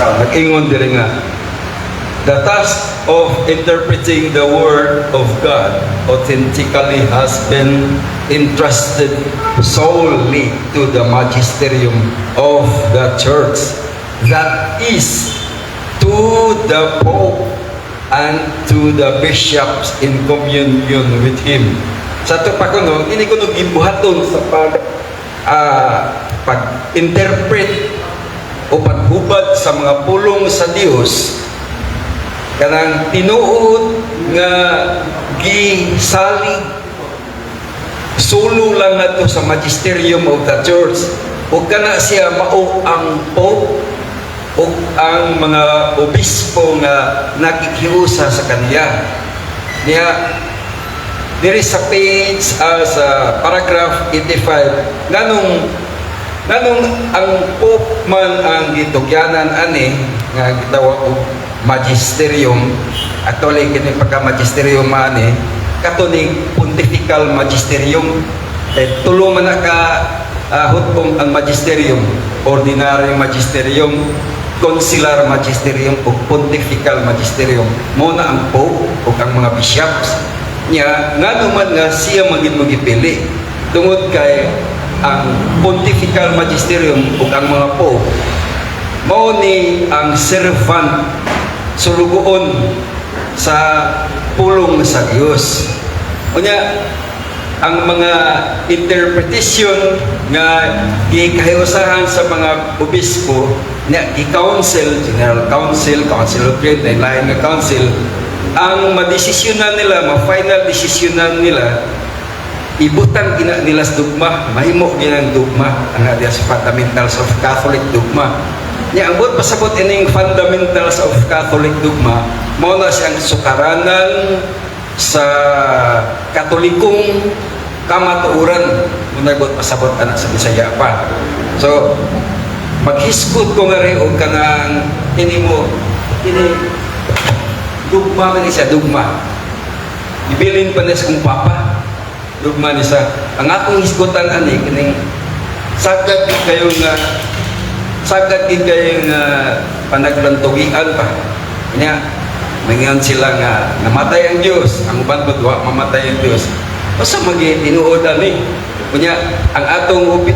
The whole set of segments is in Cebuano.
Nag-ingon diri nga, "The task of interpreting the Word of God authentically has been entrusted solely to the magisterium of the Church, that is, to the Pope and to the bishops in communion with him." Sa ato pa kuno, kini kuno gibuhaton sa pag-interpret o paghubad sa mga pulong sa Dios, kanang tinuod nga gisalig solo lang ngadto sa magisterium of the Church, ug kana siya mao ang Pope ug ang mga obispo nga nakikiusa sa kaniya. Niya diri sa page sa paragraph 85, nganong ang Pope man ang gitugyanan ani nga gitawag og magisterium? Actually, kini pagka magisterium ani kato ni pontifical magisterium, kay tulo man na ka hutong ang magisterium: ordinary magisterium, conciliar magisterium ug pontifical magisterium. Mao na ang Pope ug ang mga bishops niya. Ngano man nga siya magid mo gipili? Tungod kay ang pontifical magisterium ug ang mga Pope mao ni ang servant, sulugoon sa pulong sa Dios. Unya ang mga interpretation nga gikahiusahan sa mga obispo nya gi-council, General Council, Council of Trent, lain nga council, ang madesisyonan nila, ma-final desisyonan nila, ibutang gina nila sa dugma, mahimo ginang dugma ang diya sa Fundamentals of Catholic Dogma. Nya ang buot pasabot ining Fundamentals of Catholic Dogma, mao na siyang sukaranan sa Katolikong kamatuoran, mao buot pasabot ana sa Bisaya pa. So maghisgot ko nga rin og kanang kini mo kini dugma man ni siya, dugma ibilin pa niya sa kong papa, dugma ni siya. Ang akong hisgutan ani, kining sagad gid kayo nga panaglantugian pa nya. Mangiyon sila nga namatay ang Dios, ang uban mo wa mamatay ang Dios. Basta magi tinuod ani. Unya ang atong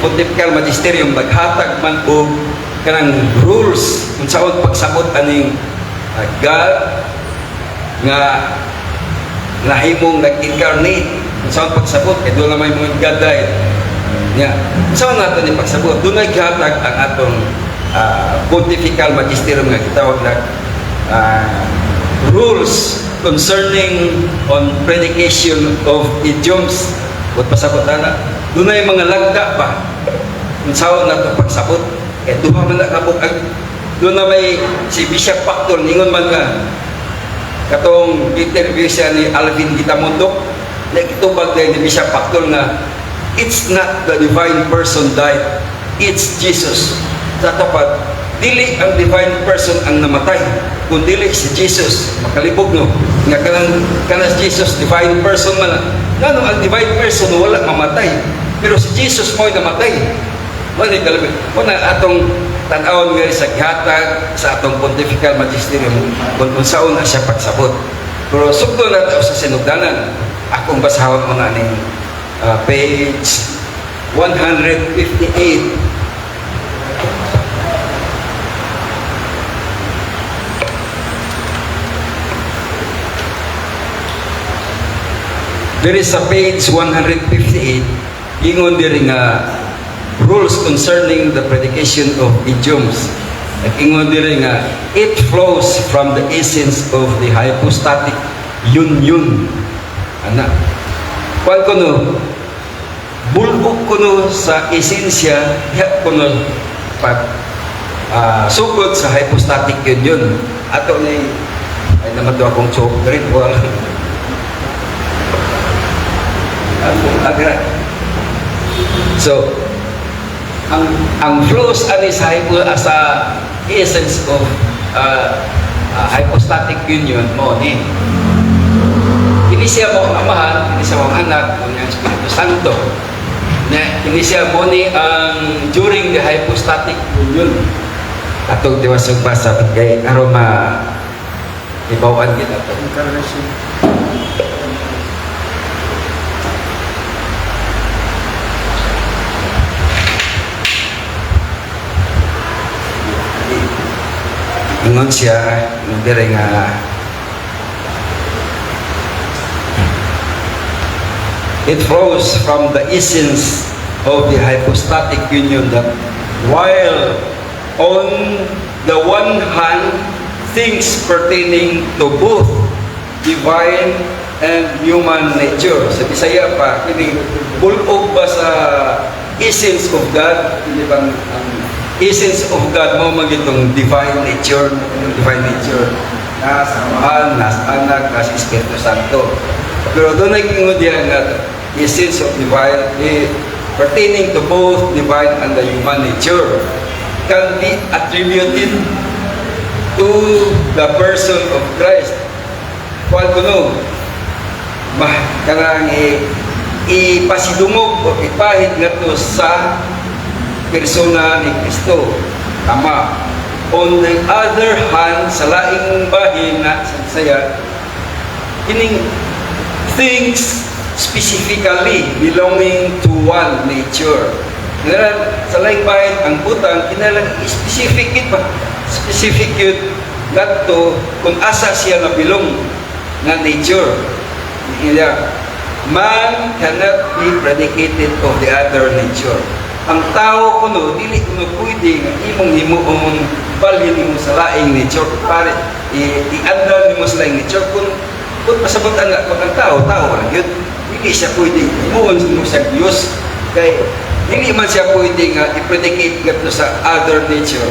pontifical magisterium naghatag man og kanang rules unsaon pagsabot aning God nga nahimong nag-incarnate, unsaon pagsabot kay doon na may mga God died nya, unsaon nato ni pagsabot? Doon naghatag ang atong pontifical magisterium nga gitawag na rules concerning on predication of idioms. Buot pasabot ana, doon mga lagda pa unsaon nato pagsabot kay duha man na kabuk ang doon na may si Bishop Pactol ningon man nga katong interview siya ni Alvin Gitamondoc, nagitubag din ni Bishop Pactol nga it's not the divine person died, it's Jesus. Sa tapat, dili ang divine person ang namatay, kun dili si Jesus. Makalibog, no, nga kanang kanang si Jesus divine person man. Ngano ang divine person wala mamatay, pero si Jesus mo'y namatay? Wala kalabit. Wala atong tan-awon nga sa gihatag sa atong pontifical magisterium kung unsaon na siya pagsabot. Pero sugdo na ta sa sinugdanan. Akong basahon mga ning page 158. There is sa page 158, ingon diri nga rules concerning the predication of idioms. Nag-ingon diri nga it flows from the essence of the hypostatic union. Ana. Kuan kuno, bulok kuno sa esensya diha kuno pag sugod sa hypostatic union. Ato ni ay naman to akong choke rin wala. Akong agra. So, ang flows ani sa sa essence of hypostatic union mo ni kini siya mo ang Amahan, kini siya mo ang Anak, mo ni ang Espiritu Santo. Na kini siya mo ni ang during the hypostatic union. Atong tiwas og basa kay aron ma ibawan kita to. Incarnation. Ingon siya, dire nga it flows from the essence of the hypostatic union that while on the one hand things pertaining to both divine and human nature. Sa Bisaya pa, kini bulog ba sa essence of God, hindi bang ang essence of God mo magitong divine nature, divine nature nasa Amahan, nasa Anak, nasa Espiritu Santo. Pero doon naging diyan nga essence of divine, eh, pertaining to both divine and the human nature can be attributed to the person of Christ. Kuan kuno, bah, kanang ipasidungog o ipahid ngadto sa persona ni Kristo. Tama. On the other hand, sa laing bahin na sa Bisaya, kining things specifically belonging to one nature. Kinahanglan sa laing bahin ang butang kinahanglan specific it ba? Specific yun ngadto kung asa siya na belong nga nature. Iya. Man cannot be predicated of the other nature. Ang tao kuno dili kuno pwede nga imong himuon balhin nimo sa laing nature pare i-andal nimo sa laing nature kung pasabutan nga kung ang tao tao ra gyud, dili siya pwede himuon nimo sa Dios kay dili man siya pwede nga i-predicate ngadto sa other nature,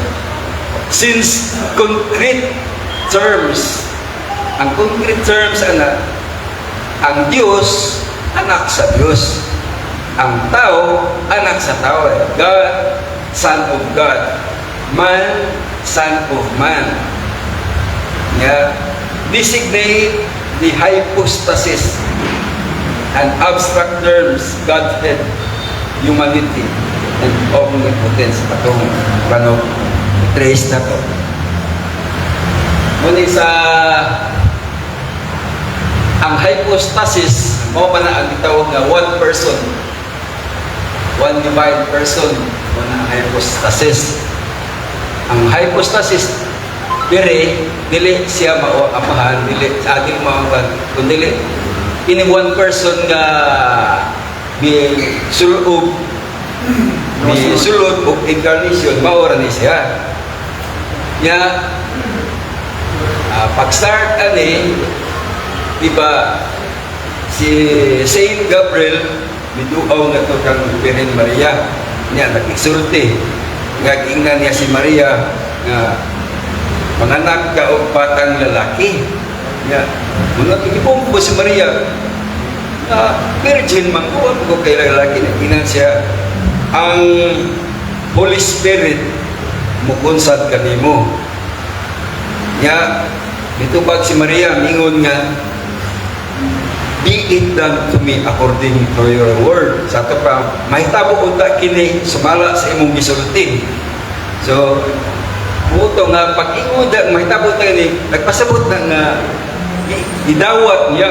since concrete terms, ang concrete terms ana, ang Diyos anak sa Diyos, ang tao anak sa tao, eh. God, son of God; man, son of man. Yeah. Designate the hypostasis and abstract terms Godhead, humanity and omnipotence. Atong ano, trace na to. Muni sa ang hypostasis, mao pa na ang gitawag nga one person, one divine person, mo na ang hypostasis. Ang hypostasis dire dili siya mao Amahan, dili sa ating mao, kun dili ini one person nga bi sulod bi sulod og incarnation, mao ra ni siya. Nya pag-start ani, di ba, si Saint Gabriel miduaw nga to kang Birhen Maria niya, nag-exulti nga giingnan niya si Maria nga manganak ka og batang lalaki. Nya muna gipumpo si Maria nga virgin man ko, ako kay lalaki. Nagingnan siya, ang Holy Spirit mukunsad kanimo. Nya mitubag si Maria, mingon nga, "Be it done to me according to your word." Sa ato pa, mahitabo unta kini sumala sa imong gisulti. So, buto nga pag-ingon da, mahitabo ta kini, nagpasabot na nga gidawat niya.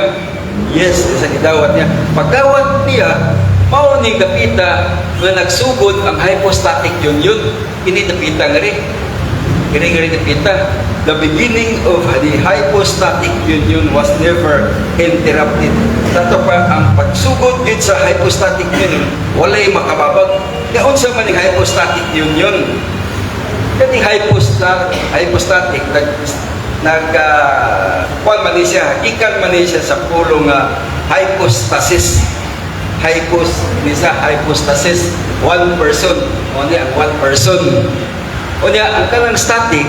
Yes, sa gidawat niya. Pagdawat niya, mao ning dapita nga nagsugod ang hypostatic union. Kini dapita nga rin. Kini nga rin dapita. The beginning of the hypostatic union was never interrupted. Tato pa ang pagsugod yun sa hypostatic union, walay makababag. Kaya unsa man ning hypostatic union? Kani hypostatic nag nag kuan man ni siya, gikan man ni siya sa pulong nga hypostasis. Hypos ni sa hypostasis, one person. O niya, one person. O niya, ang kanang static,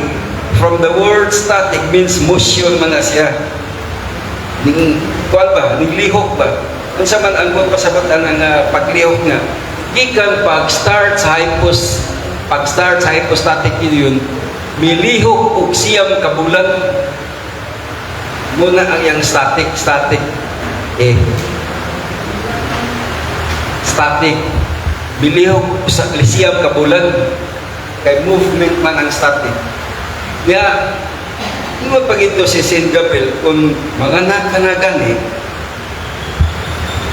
from the word static means motion man na siya. Ning kuan ba, ning lihok ba? Unsa man ang kung pasabotan ang paglihok nga gikan pag start sa hypostatic union, milihok og 9 ka bulan muna ang iyang static static eh static, milihok sa 9 ka bulan. Kay movement man ang static. Kaya, mo pagito si Saint Gabriel, kung manganak ka na gani,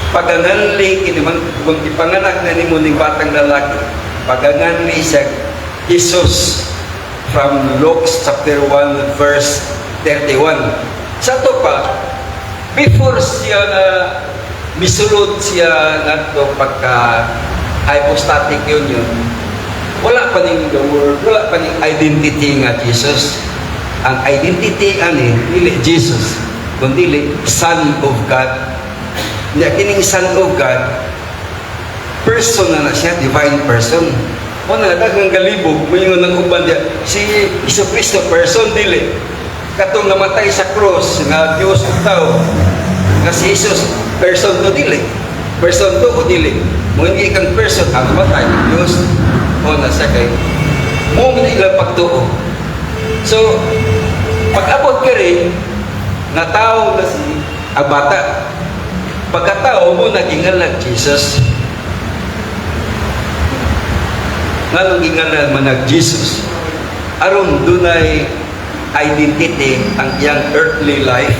paganganli kini man, kung ipanganak na nimo ning batang lalaki, paganganli siya Jesus from Luke chapter 1 verse 31. Sa to pa, before siya na misulod siya ngadto pagka hypostatic union, wala pa ning the word, wala pa ning identity nga Jesus. Ang identity ani dili Jesus, kundi Son of God. Nya kining Son of God, person na na siya, divine person. O na, daghang galibog, moingon ng uban diya, si Hesus Kristo person dili. Katong namatay sa cross nga Dios ug tao, nga si Jesus person to dili. Person to o dili. Mo hindi kang person ang namatay, Dios o na sa kay mo man ilang pagtuo. So, pag abot kari, nga tao na si ang bata. Pagkatao mo, naging Jesus. Nganong gingalan man nag Jesus? Aron dunay identity ang iyang earthly life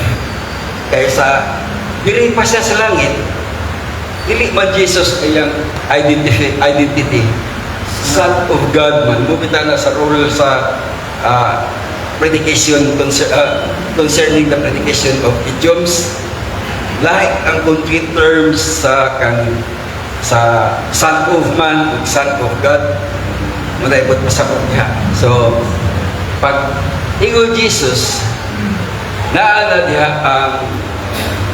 kaysa diri pa siya sa langit, dili man Jesus iyang identity. Son of God man mo na sa role sa predication concerning the predication of idioms, like ang concrete terms sa kang sa Son of Man ug Son of God mo ibot pasabot niya. So pag ingon Jesus, naa na diha ang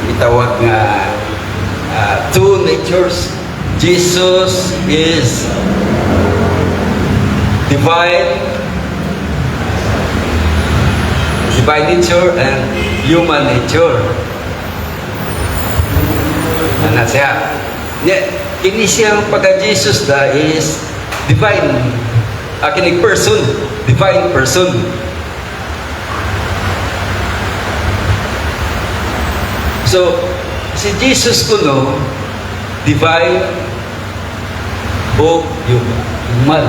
gitawag nga two natures. Jesus is divine nature and human nature. Ano siya? Nya, kini siyang pagka Jesus da is divine. Kini person, divine person. So, si Jesus kuno, divine o human.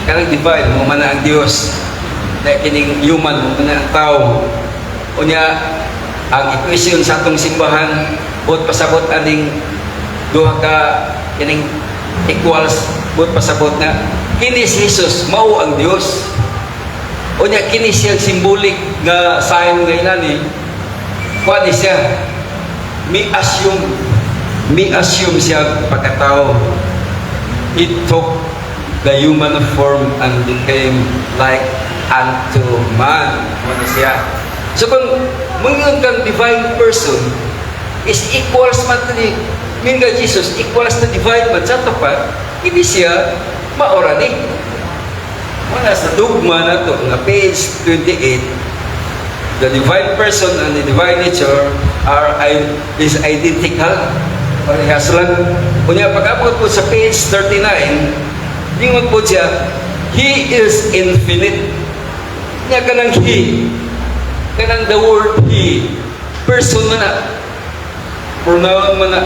Kanang divine, mo man na ang Dios. Na kining human, mo man na ang tao. Unya, ang equation sa atong simbahan, buot pasabot aning duha ka kining equals, buot pasabot na kini si Jesus mao ang Dios. Unya kini siyang symbolic nga sign nga inani kuan ni siya, mi assume siya pagkatao. He took the human form and became like unto man. Mo ni siya. So kung moingon kang divine person is equals man to ni minga Jesus equals to divine man, sa pa hindi siya maora ni. Wala sa dogma na to nga page 28, the divine person and the divine nature are is identical, parehas lang. Unya pag-abot po sa page 39, ingon po siya, "He is infinite." Nya kanang he, kanang the word "he", person man na, pronoun man na,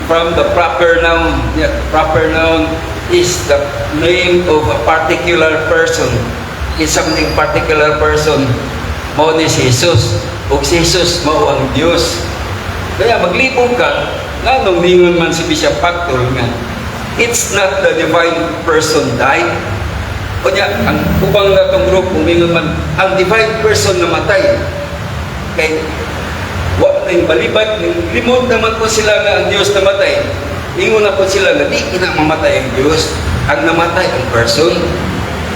from the proper noun. Yeah, proper noun is the name of a particular person, is something particular person. Mao ni si Jesus, ug si Jesus mao ang Dios. Kaya maglibog ka nganong ningon man si Bishop Pactol nga it's not the divine person died. Unya ang ubang natong group umingon man ang divine person namatay kay wa na yung balibad ning limot naman po sila nga ang Dios namatay. Ingon na po sila nga di ina mamatay ang Dios, ang namatay ang person,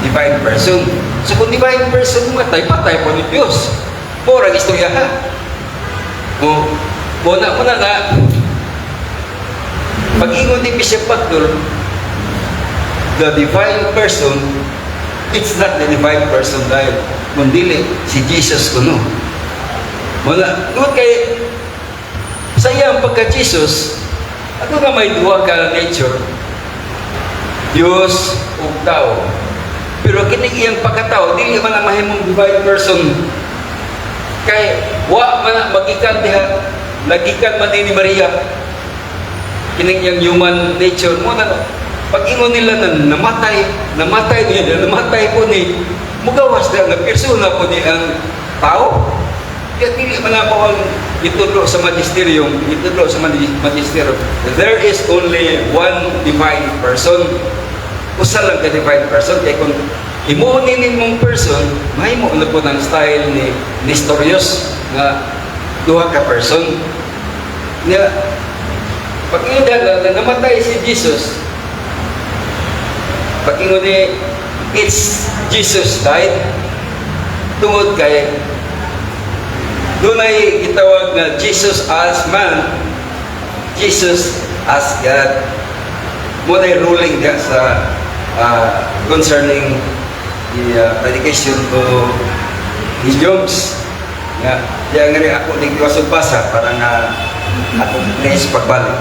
divine person. So kung divine person mamatay, patay po ni Dios. Mura ang istorya ha. O mo na na pag-ingon ni Bishop Pactol, the divine person, it's not the divine person dahil kundili si Jesus kuno. Wala. Tungod kay sa iyang pagka-Jesus, ano nga may duha ka nature? Diyos ug tao. Pero kining iyang pagkatao, dili man ang mahimong divine person. Kay wa man na magikan diha, nagikan man ni Maria. Kining iyang human nature mo na Pag ingon nila na namatay, namatay niya, namatay po ni, mugawas na nga persona po ni ang tao. Kaya dili man ako ang itudlo sa magisterium, itudlo sa magisterium. There is only one divine person. Usa lang ka divine person. Kaya kung himuon mong person, mahimo na po ng style ni Nestorius nga duha ka person. Nga, pag ingon na namatay si Jesus, pag ingon ni it's Jesus died, tungod kay dunay gitawag nga Jesus as man, Jesus as God. Mao na ruling diya sa concerning the predication of idioms. Nga, diya nga rin ako nagtiwasog basa para nga akong place pagbalik.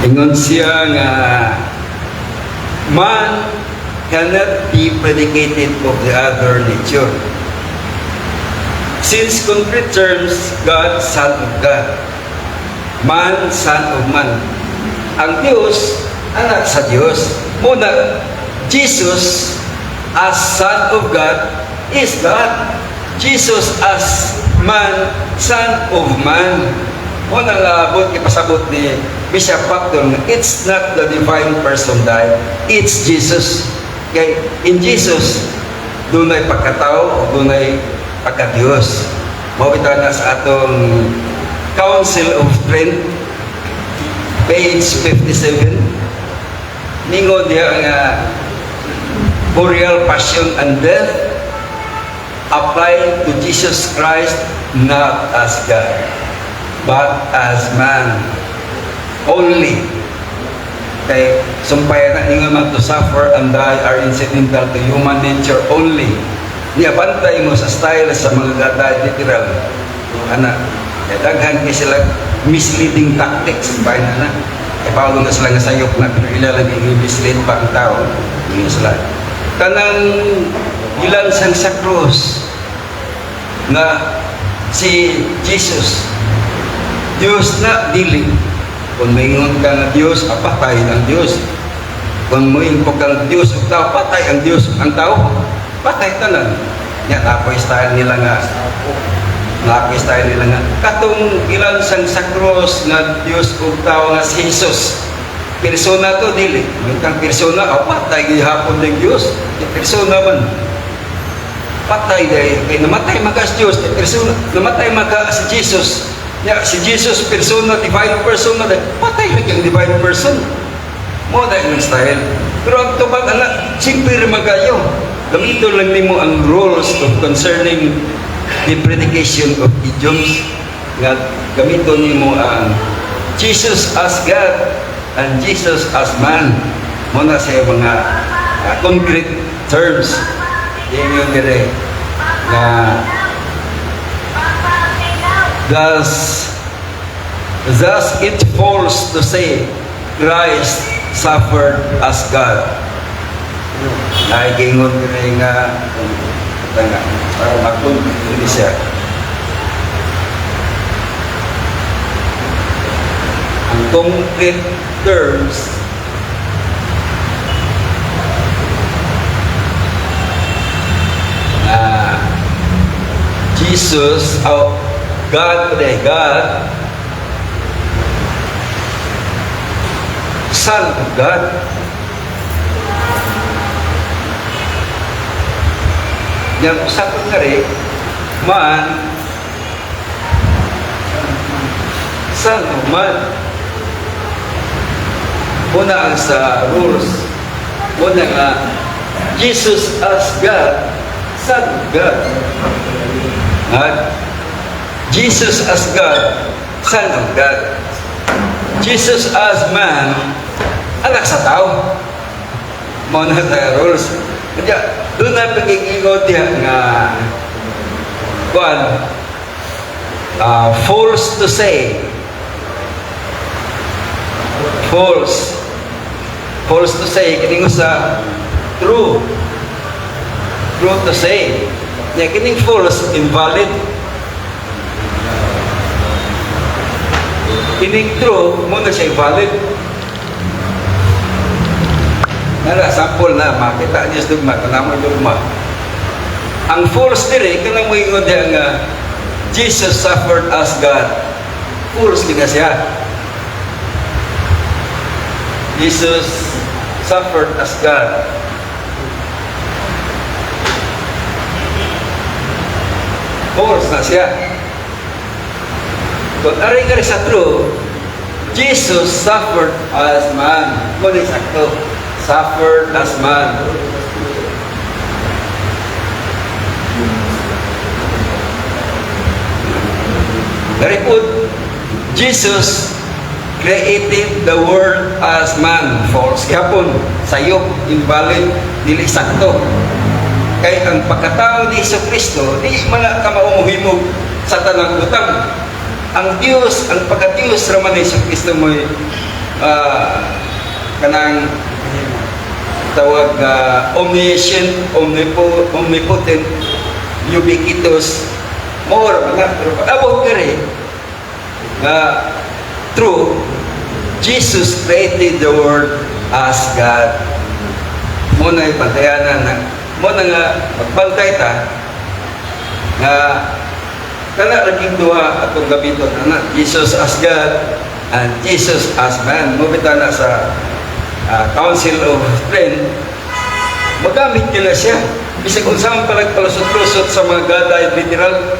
Ingon siya nga man cannot be predicated of the other nature. Since concrete terms, God, Son of God. Man, Son of Man. Ang Diyos, anak sa Diyos. Muna, Jesus as Son of God is God. Jesus as man, Son of Man. Muna nga abot ipasabot ni Bishop Pacton, it's not the divine person died, it's Jesus. Kay in Jesus, dunay pagkatao o dunay pagka-Diyos. Mao bitaw na sa atong Council of Trent, page 57, ningon diya nga burial, passion, and death apply to Jesus Christ not as God, but as man only. Kay sumpay na ingon man, to suffer and die are incidental to human nature only. Niya bantay mo sa style sa mga gaday literal. Ana, kay daghan kay sila misleading tactics ba na na. Kay paolo na sila nga sayop na pero ila lang i-mislead pa ang tao. Ingon sila. Kanang gilansang sa cross na si Jesus, Diyos na dili. Kung maingon ka nga Diyos, ah, patay ang Diyos. Kung moingon kang Diyos ug tao, patay ang Diyos ang tao. Patay tanan. Nya napoy style nila nga napoy style nila nga katong gilansang sa cross nga Diyos ug tao nga si Jesus. Persona to dili. Ingon kang persona, oh, patay gihapon ng Diyos. Di persona man. Patay dahil kay namatay maka si Diyos, di persona, namatay maka si Jesus. Ya, si Jesus persona, divine person na dahil patay lagi ang divine person. Mo na yung style. Pero ang tubag ana, simple ra magayo. Gamiton lang nimo ang rules of concerning the predication of idioms nga gamiton nimo ang Jesus as God and Jesus as man. Mo na sa mga concrete terms. Ingon dire nga thus it false to say Christ suffered as God. Nagiingon dire nga nga para makon siya. Ang concrete terms na Jesus, oh, God, today, God, Son of God. Yang usapon nga rin, man, Son of Man. Una ang sa rules. Una nga, Jesus as God, Son of God. At Jesus as God, Son of God. Jesus as man, anak sa tao. Mao na sa rules. Kaya doon na pag-iingot diha nga kuan, false to say, false False to say, kining usa true. True to say. Nya kining false, invalid. Kining true, mao na siya valid. Nara, sample na, makita niyo sa dugma, kanamo dugma. Ang false dire, kanang moingon diya nga, Jesus suffered as God. False gina siya. Jesus suffered as God. False na siya. Kung ari nga sa true, Jesus suffered as man. Mao ni sakto. Suffered as man. Very good. Jesus created the world as man. False gihapon. Sayop, invalid, dili sakto. Kay ang pagkatao ni Hesus Kristo, di man na ka maumuhimog sa tanang butang. Ang Dios, ang pagka-Dios raman ni Hesus Kristo mo'y kanang tawag omniscient, omnipotent, ubiquitous, more mga pero pag-abot ka rin nga true, Jesus created the world as God. Mao na ipantayanan na mao na nga magbantay ta nga kana laging duha atong gamiton ana, Jesus as God and Jesus as man. Mao bitaw na sa Council of Trent magamit nila siya bisag unsa man pa nagpalusot-lusot sa mga God ay literal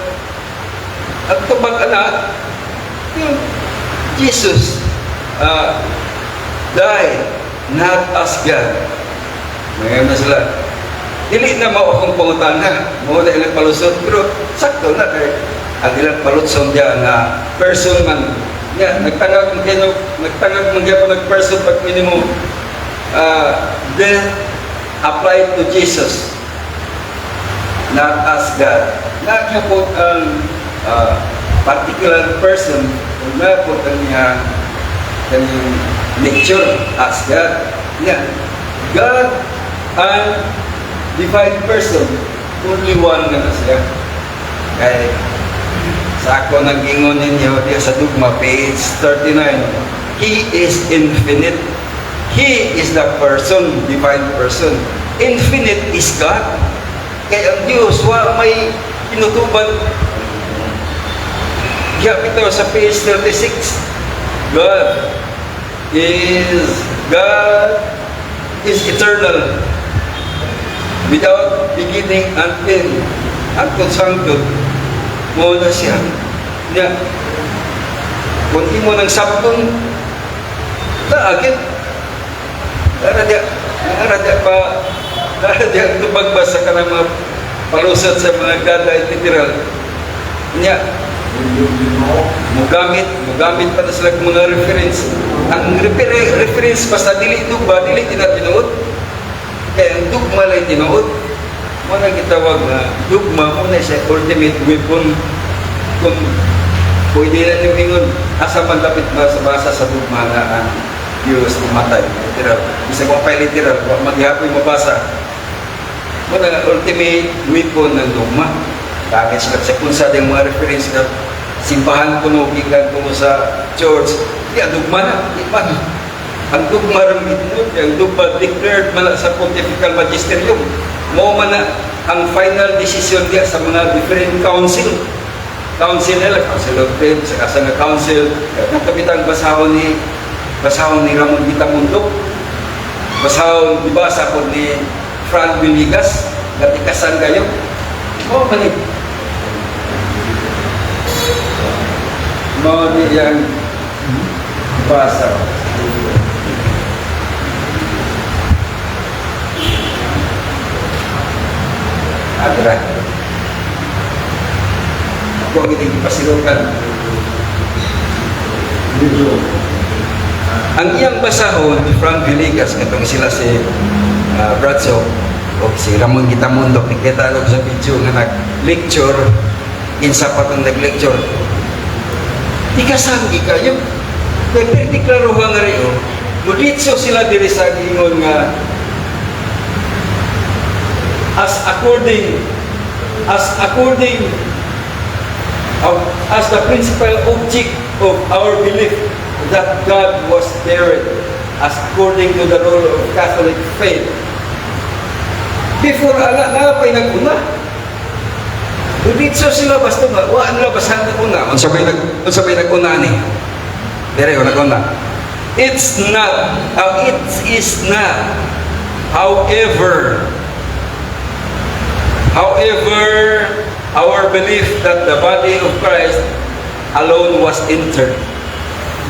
at tubag ana yung Jesus died not as God. Ngayon na sila. Dili na mao akong pangutana. Mao na ilang palusot. Pero sakto na kay ang ilang palutson diya nga person man. Ya, nagtangag man kayo, nagtangag man gyapon nag-person pag minimo death applied to Jesus, not as God. Nagyapon ang particular person, na po ang iyang kanyang nature as God. Yeah. God and divine person, only one na siya. Kay sa ako nag-ingon ninyo diya sa Dugma, page 39, He is infinite. He is the person, divine person. Infinite is God. Kaya ang Diyos, wa may tinutuban. Diya bitaw sa page 36, God is eternal without beginning and end. Hangtod sa hangtod, mao na siya. Nya, kung imo nang sabton, taagit. Ara diya pa, ara diya tubag ba sa kanang mga palusot sa mga God ay literal. Nya, mugamit pa na sila mga reference. Ang reference basta dili dugma, dili tinatinuod. Kaya ang dugma lang tinuod. Mao na gitawag nga dugma mao na siya ultimate weapon. Kung pwede na niyong ingon, asa man dapat basa sa dugma nga ang Diyos umatay? Literal. Bisa kung pa literal, wa maghapon mabasa. Mao na nga ultimate weapon ng dugma. Bakit sila sa kung sa mga reference na simbahan kuno, gikan kuno sa church, di ang dugma na, di man. Ang dugma ram gitnod, ang dugma declared man na sa Pontifical Magisterium. Mao man na ang final decision diya sa mga different council. Council nila, Council of Trent, sa asa nga council, katapitang basahon ni Ramon Gitamuntok, basahon, gibasa ko ni Fran Villegas, natikasan kayo. Mao man ni. Mao ni yang basa. Agra. Ako ang hindi pasilukan. Ang iyang basahon ni Fran Villegas, katong sila si Bradso o si Ramon Gitamundo, nakita ko sa video nga nag-lecture, kinsa pa itong nag-lecture. Di ka sanggi kayo. Kaya perti klaro nga rin, oh. Muditso sila diri sa ingon nga as according of, as the principal object of our belief that God was buried as according to the rule of Catholic faith. Before ana na pa'y nag-una. Dito sila basta nga, wa nila basahan ang una. Unsa may nag-una ni? Dire ko nag-una. It's not, it is not, however, our belief that the body of Christ alone was interred.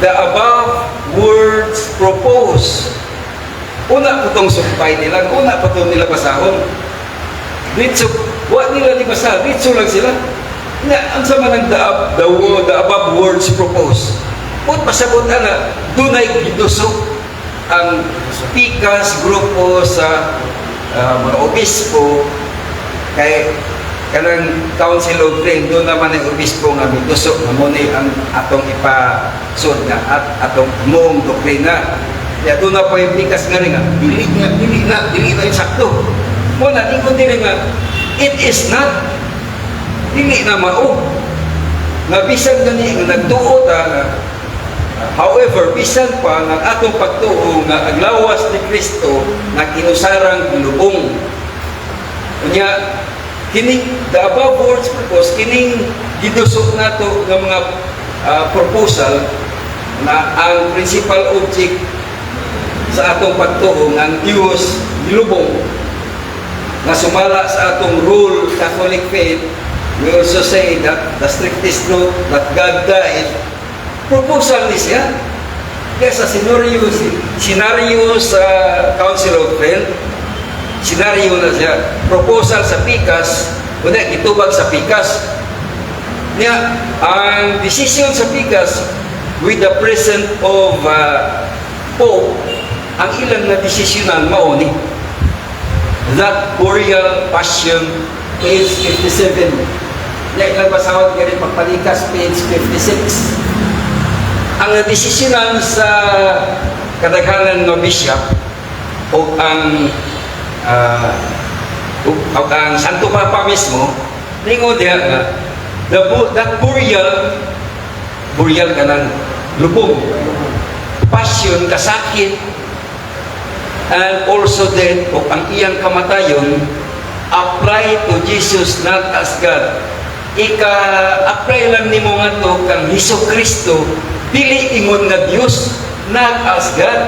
The above words propose. Una po itong sumpay nila, una pa ito nila basahon. Dito, wa nila ni basa, dito lang sila. Na, ang sama ng the above words propose. Put pasabot ana, dunay gidusok ang pikas grupo sa mga obispo kay kanang Council of Trent, doon naman ang obispo nga midusok nga mo ni ang atong ipasud nga at atong moong doktrina. Ya doon na po yung pikas nga rin nga dili na sakto mo na ingon diri nga it is not, dili na mao nga bisan gani nga nagtuo ta nga. However, bisan pa nga ang atong pagtuo nga ang lawas ni Kristo nga kinusarang gilubong. Unya, kining the above words propose, kining gidusok nato nga mga proposal na ang principal object sa atong pagtuo nga ang Dios gilubong nga sumala sa atong rule Catholic faith, we also say that the strictest truth that God died. Proposal ni siya kaya sa scenario sa Council of Trent, scenario na siya, proposal sa pikas, una gitubag sa pikas niya. Ang decision sa pikas with the present of Pope, ang ilang na desisyonan mao ni that burial passion, page 57. Niya ilang basahon gani pagpalikas, page 56. Ang desisyonan sa kadaghanan ng bishop o ang Santo Papa mismo, ningon diha nga that burial, burial kanang lubong, passion, kasakit, and also death o ang iyang kamatayon apply to Jesus not as God. Ika-apply lang nimo ngadto kang Hesus Kristo, dili ingon nga Dios, not as God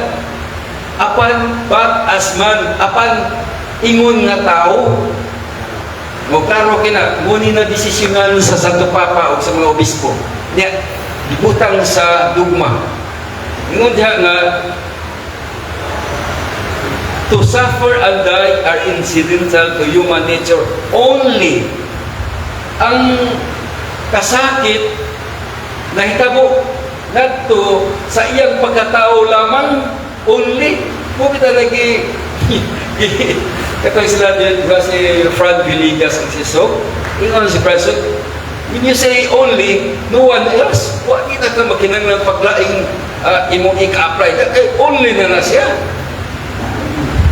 apan but as man, apan ingon nga tao mo. Klaro kina nguni na desisyonan sa Santo Papa o sa mga obispo niya, gibutang sa dugma. Ingon diha nga to suffer and die are incidental to human nature only. Ang kasakit nahitabo ngadto sa iyang pagkatao lamang, only. Mo kita lagi katong sila di ba, si Fran Villegas ang si Sok. Ingon si Fran Sok, when you say only, no one else, wa kita ka makinanglang paglaing imong ika-apply kay only na na siya.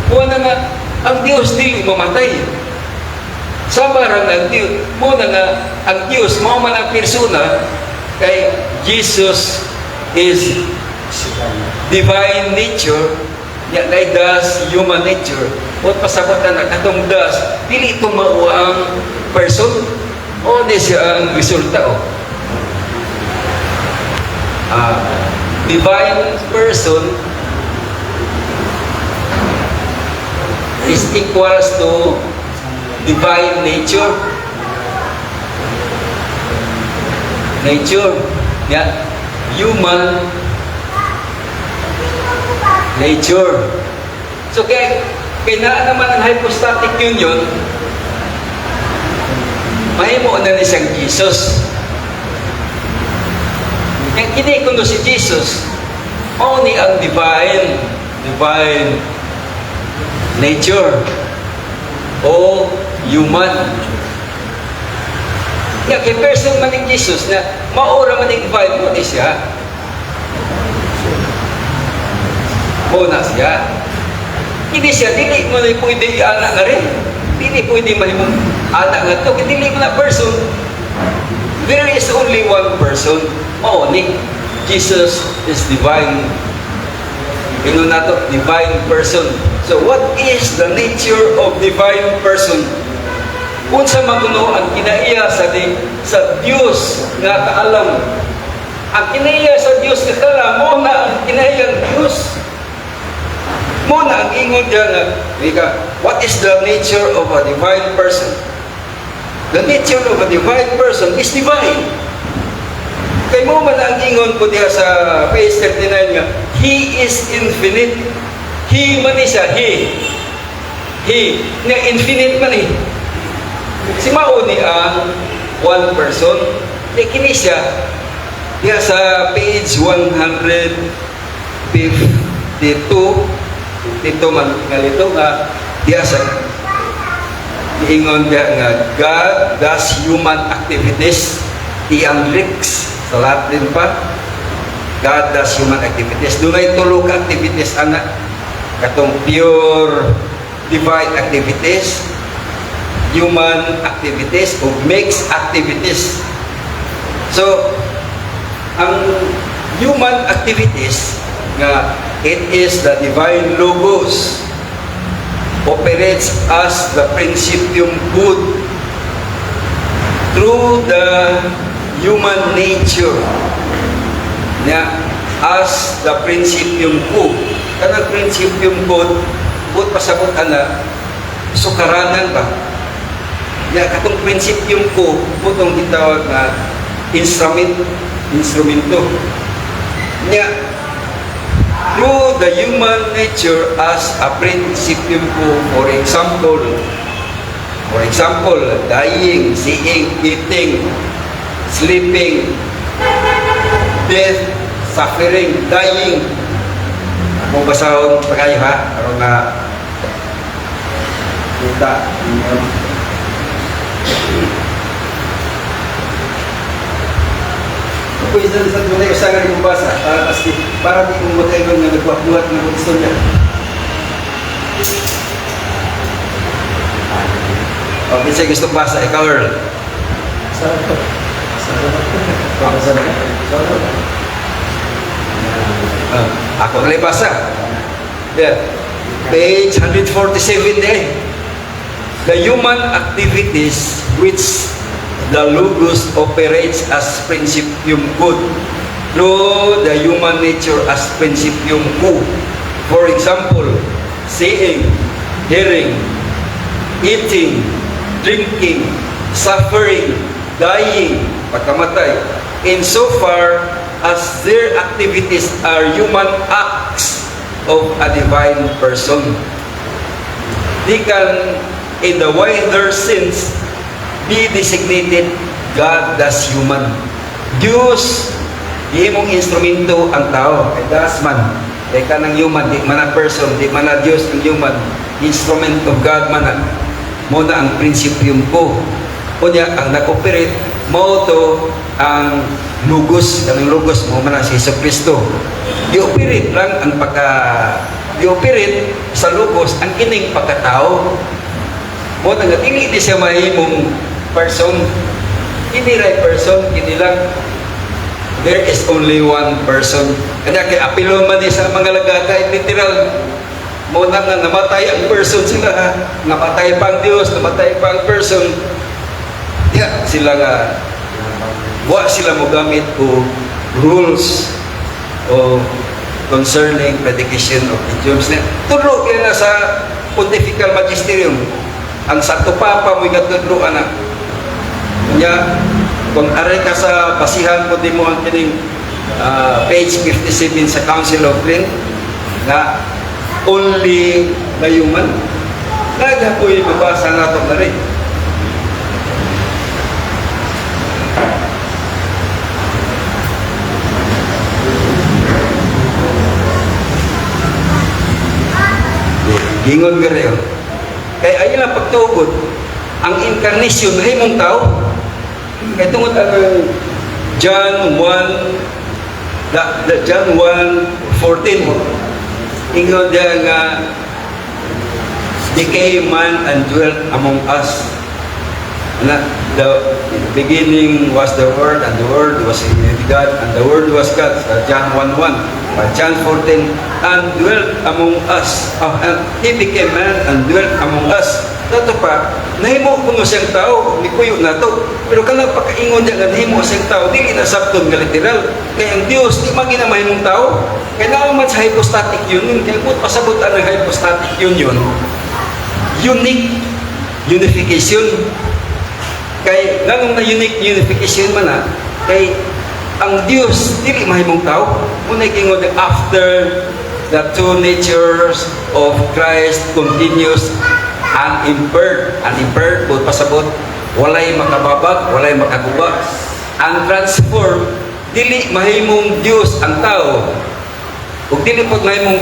Wa na nga ang Dios dili mamatay. Sama ra ang Dios mo na nga ang Dios mao man ang persona kay Jesus is divine nature ya na does human nature. Ot pasabot na katong does dili ito mao ang person o di siya ang resulta o divine person is equals to divine nature, yeah, human nature. So kay naa naman ang hypostatic union, mahimo na ni siyang Jesus. Kaya kini kuno si Jesus mao ni ang divine nature o human. Kaya kay person man ni Jesus na maura man ni divine mo ni siya. Mao na siya. Hindi siya, dili mo na pwede anak nga rin. Dili pwede mahimong anak nga to. Kaya dili mo na person. There is only one person. Mao ni Jesus is divine. Ingon nato, divine person. So what is the nature of divine person? Unsa man kuno ang kinaiya sa Dios nga kaalam? Ang kinaiya sa Dios nga kaalam, mao na ang kinaiyang Dios. Mao na ang ingon diya nga, ika, what is the nature of a divine person? The nature of a divine person is divine. Kay mao man ang ingon ko diha sa page 39 nga, He is infinite. He man ni siya, He. He, nga infinite man eh. Si mao ni ang one person, di kini siya, diha sa page 152, dito man ngalito nga diha sa giingon diha nga God does human activities, Ianrix sa Latin pa. God does human activities. Dunay tulo ka activities ana: katong pure divine activities, human activities, o mixed activities. So ang human activities nga it is the divine Logos operates as the principium good through the human nature nya as the principium good. Kanang principium good, but pasabot ana, sukaranan ba nya, katong principium ko putong gitawag nga instrument, instrumento nya through the human nature as a principium ko. For example, dying, seeing, eating, sleeping, death, suffering, dying. Ako basahon pa kayo ha, aron na kita ninyo. Pwede na sa muna usa nga rin basa para kasi para di mo matayon nga nagbuhat-buhat ng istorya. Okay, sige, gusto basa, ikaw, Earl. Sarap to. Sarap. Sarap. Sarap. Ah, ako na basa. Yeah. Page 147 eh. The human activities which the Logos operates as principium good through the human nature as principium ku. For example, seeing, hearing, eating, drinking, suffering, dying, pagkamatay, insofar as their activities are human acts of a divine person. They can, in the wider sense, be designated God does human. Diyos, imong instrumento ang tao. Kay does man. Kay kanang human, di man a person, di man a Diyos ang human. Instrument of God man na. Mao na ang principium ko. Unya, ang nag-operate, mao to ang Logos, kanang Logos, mao man ang si Jesu Kristo. Gi-operate lang ang pagka, gi-operate sa Logos ang kining pagkatao. Mao na nga dili ni siya mahimong person. Kini ray person, kini lang, there is only one person. Kanya kay apilon man ni sa mga lagata, literal. Mao na nga namatay ang person sila ha. Namatay pa ang Dios, namatay pa ang person. Diya sila nga wa sila mo gamit o rules o concerning predication of idioms. Tudlo kaya na sa Pontifical Magisterium. Ang Santo Papa mo gatudlo ana. Nya kung aray ka sa basihan ko di mo ang kining page 57 sa Council of Trent nga only the human. Nagapoy mabasa nato na rin. Gingon ka rin. Kay ayun ang pagtugod, ang incarnation na himong tao. Kay tungod ang John 1, the John 1:14. Ingon diya nga became man and dwelt among us. Na, the beginning was the Word, and the Word was with God, and the Word was God. Sa John 1:1. But John 14, and dwelt among us. And He became man and dwelt among us. Dato pa, nahimo kuno siyang tao, mikuyo na to. Pero kanang pagkaingon niya nga nahimo siyang tao, dili na sabton nga literal. Kay ang Dios di man ginamahimong tao. Kay naa man sa hypostatic union, kay kung pasabot ang hypostatic union, unique unification. Kay nganong na unique unification man na, kay ang Dios dili mahimong tao. Unay kingon, after the two natures of Christ continues unimpaired, unimpaired buot pasabot walay makababag, walay makaguba. Untransformed, dili mahimong Dios ang tao. Ug dili pod mahimong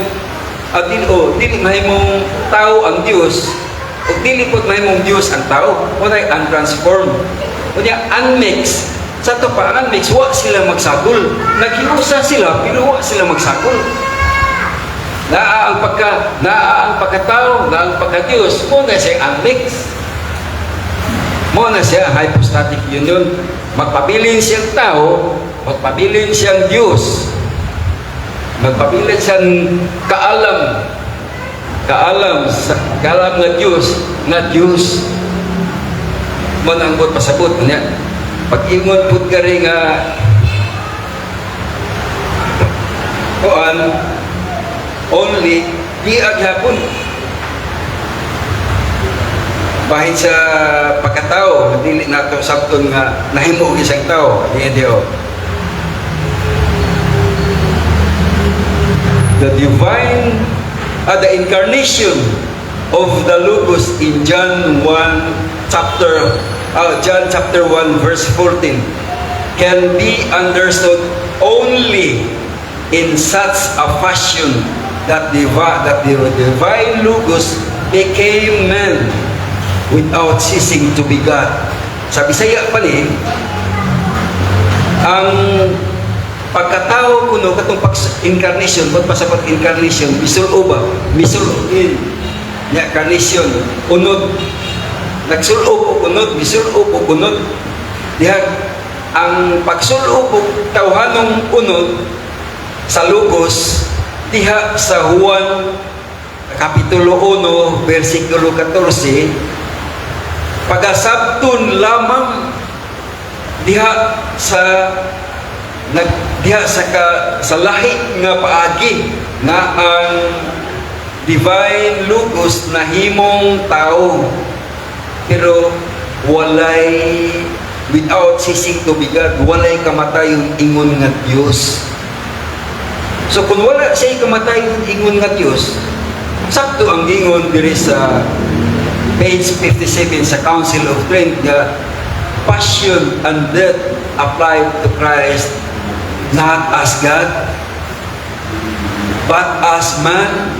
dili, oh, dili mahimong tao ang Dios. Ug dili pod mahimong Dios ang tao. Unay untransformed. Unya unmixed. Sa to pa, ang unmixed, wa sila magsagol. Naghiusa sila pero wa sila magsagol. Naa ang pagkatao, naa ang pagka-Dios, mao na siya unmixed. Mao na siya hypostatic union. Magpabilin siyang tao, magpabilin siyang Diyos. Magpabilin siyang kaalam, kaalam, sa, kaalam nga Diyos, nga Diyos. Mao na ang buot pasabot niya. Pag-ingon pud kari nga kuan only di aghapon bahin sa pagkatao, dili nato sabton nga nahimo og isang tao di di oh. The divine the incarnation of the Logos in John 1 chapter John chapter 1 verse 14 can be understood only in such a fashion that the divine Logos became man without ceasing to be God. Sa Bisaya pa ni, ang pagkatao kuno katong pag incarnation, pag pa sa pag-incarnation, misul-o ba? Misul-in. Nya incarnation, unod. Nagsul-ob og unod, misul-ob og unod. Diha ang pagsul-ob og tawhanong unod sa Logos diha sa Juan Kapitulo 1 versikulo 14, pagasabton lamang diha sa nag diha sa ka, sa lahi nga paagi nga ang divine Logos nahimong tao pero walay, without ceasing to be God, walay kamatayon ingon nga Dios. So kung wala siya kamatayon ingon nga Dios, sakto ang ingon diri sa page 57 sa Council of Trent nga passion and death applied to Christ not as God but as man.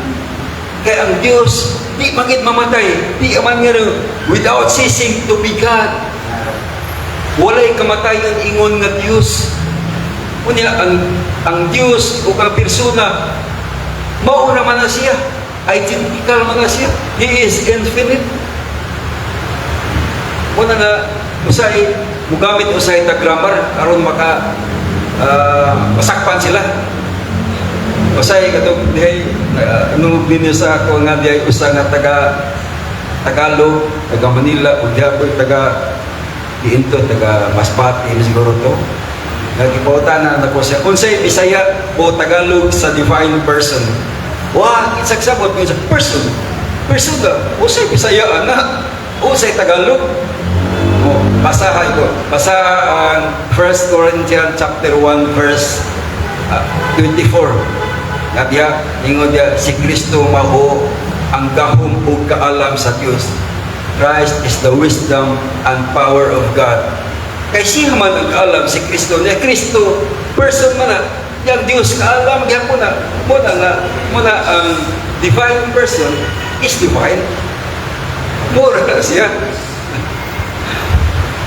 Kay ang Dios di magid mamatay, di man nga without ceasing to be God, walay kamatayon ingon nga Dios. Unya ang Dios ug ang persona mao ra man na siya, identical man na siya. He is infinite. Muna nga usay mugamit usay ta grammar aron maka masakpan sila. Usay katong dihay ano dinhi sa ako nga dihay usa nga taga Tagalog, taga Manila ug diha po'y taga diinto, taga Masbate siguro to. Nagipautan na ko siya unsay Bisaya o Tagalog sa divine person. Wa kitsagsabot ko sa person. Person ba? Unsay Bisaya ana? Unsay Tagalog? Oh, basahan ko. Basaha ang 1 Corinthians chapter 1 verse 24. Nga diha, ingon diha, si Kristo mao ang gahom ug kaalam sa Dios. Christ is the wisdom and power of God. Kay siya man ang kaalam, si Kristo. Niya Kristo, person man na. Yang Dios kaalam gyapon na. Muna nga, muna ang divine person is divine. Mura na siya.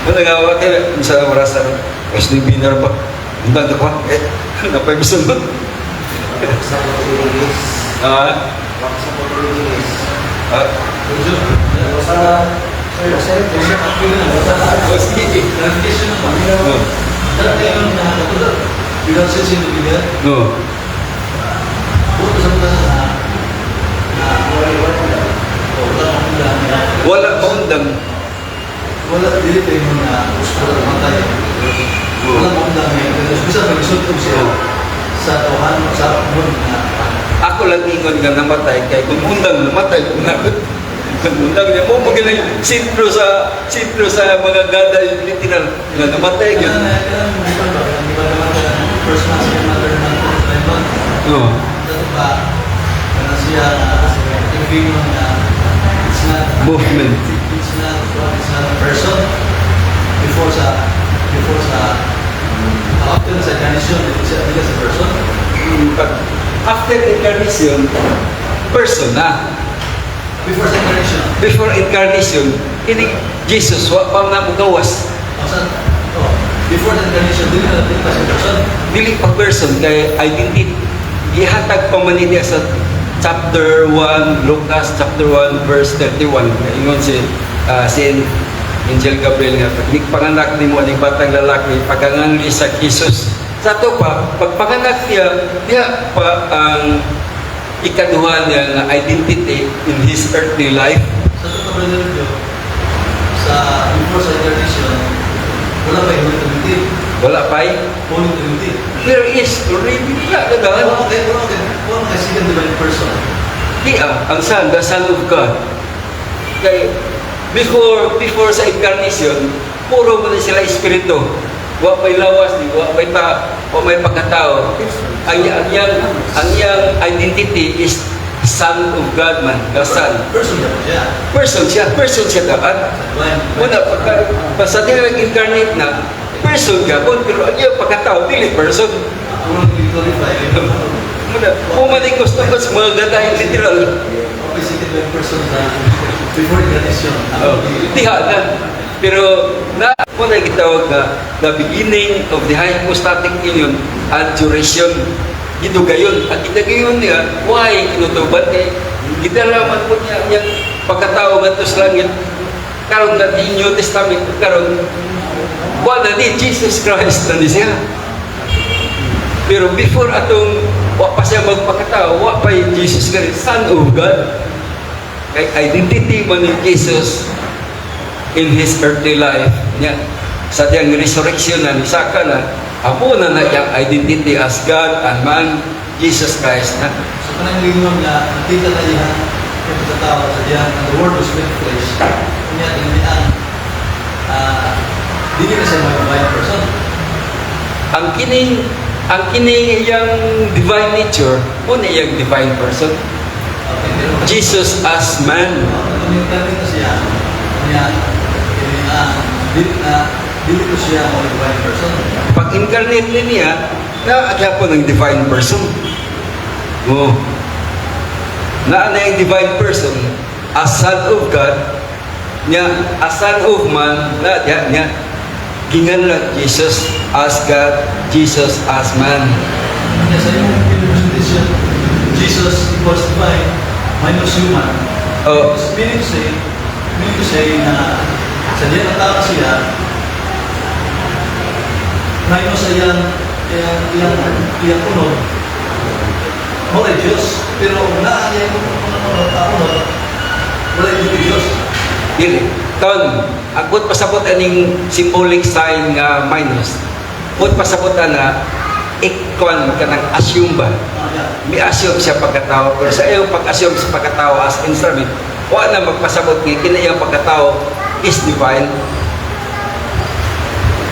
Muna nga, wa kay sa orasa, es ni binar pa. Undang ko, eh, napay bisan ba? Sa English. Ah, ah, oh, sige. Clarification naman. Oh, Without sense in the Biblia, no. buto sa mga na na wala wala o wala maundang na Wala maundang. Wala dili kayo na gusto na matay. Wala maundang na pero bisa magsultog siya sa tawhan sa mundo na. Ako lang ingon nga namatay kay kung undang namatay kung nakot. Kung undang niya mo mo sentro sa mga gada yung literal nga namatay gyud. Kailangan mo ba? Di ba naman ka first month, second month, third month, fourth, five month. No. Dato pa, kana siya na yung na it's not Movement. It's not a person before sa after sa incarnation, it's a person. Pag after incarnation, person na. Before sa incarnation. Before incarnation, kini Jesus wa pa na mugawas. Oh, sa, oh, before the incarnation, dili pa siya person. Dili pa person kay identity gihatag pa man niya sa chapter 1, Lucas chapter 1 verse 31. Ingon si Angel Gabriel nga pag panganak nimo aning batang lalaki, paganganli sa Jesus. Sa ato pa, pagpanganak niya, diha pa ang ikaduha niya nga identity in his earthly life. Sa totoo, Brother Joe, sa before sa incarnation, wala pa yung Holy Trinity. Wala pa eh. Holy Trinity. There is already na Wala daan. Wala kay second divine person. Di ah, ang Son, the Son of God. Kay before sa incarnation, puro mo na sila espiritu. Wa may lawas, di wa may ta, wa may pagkatao. Ang iyang identity is Son of God man, the Son. Person na po siya. Person siya dapat. Sa divine. Muna, pagka, basta di nag-incarnate na, person ka, pero ang iyang pagkatao, dili person. Puro glorify. Muna, pumaling gusto ko sa mga gadahin literal. Okay, second divine person sa before incarnation. Oh, diha na. Pero na mo na gitawag na the beginning of the hypostatic union and duration. Gidugayon. Ang gidugayon niya, why kinutuban kay gidala man po niya niyang pagkatao ngadto sa langit karon na di New Testament karon wa na ni Jesus Christ na ni siya. Pero before atong wa pa siya magpakatao, wa pa yung Jesus Christ, Son of God. Kay identity man ni Jesus in his earthly life niya. Sa diyang resurrection na nisaka na, amo na na iyang identity as God and man, Jesus Christ na. So kanang lingon nga nakita na iya yung pagkatao sa diyan and the Word was made flesh. Unya tinanian dili na siya mga divine person. Ang kining iyang divine nature, mo na iyang divine person. Okay, pero Jesus as man. Kung na siya, niya tinanian dili na dili ko siya mga divine person. Pag incarnate ni niya, naa gyapon ang divine person. Oh. Naa na yung divine person as Son of God, niya as Son of Man, na niya, niya ginganlan Jesus as God, Jesus as man. Kanya sa imong representation, Jesus equals divine minus human. Oh. Meaning to say na sa diyan ang tao siya, minus sa iyang unod, mo ray Diyos. Pero kung naa niya yung unod, unod, wala yung Diyos. Dili. Ton, agot pasabot aning symbolic sign nga minus. Agot pasabot ana ikon kanang assume ba? Ah, yeah. Mi assume siya pagkatao pero sa iyong pag-assume sa pagkatao as instrument, wa na magpasabot nga kini iyang pagkatao is divine.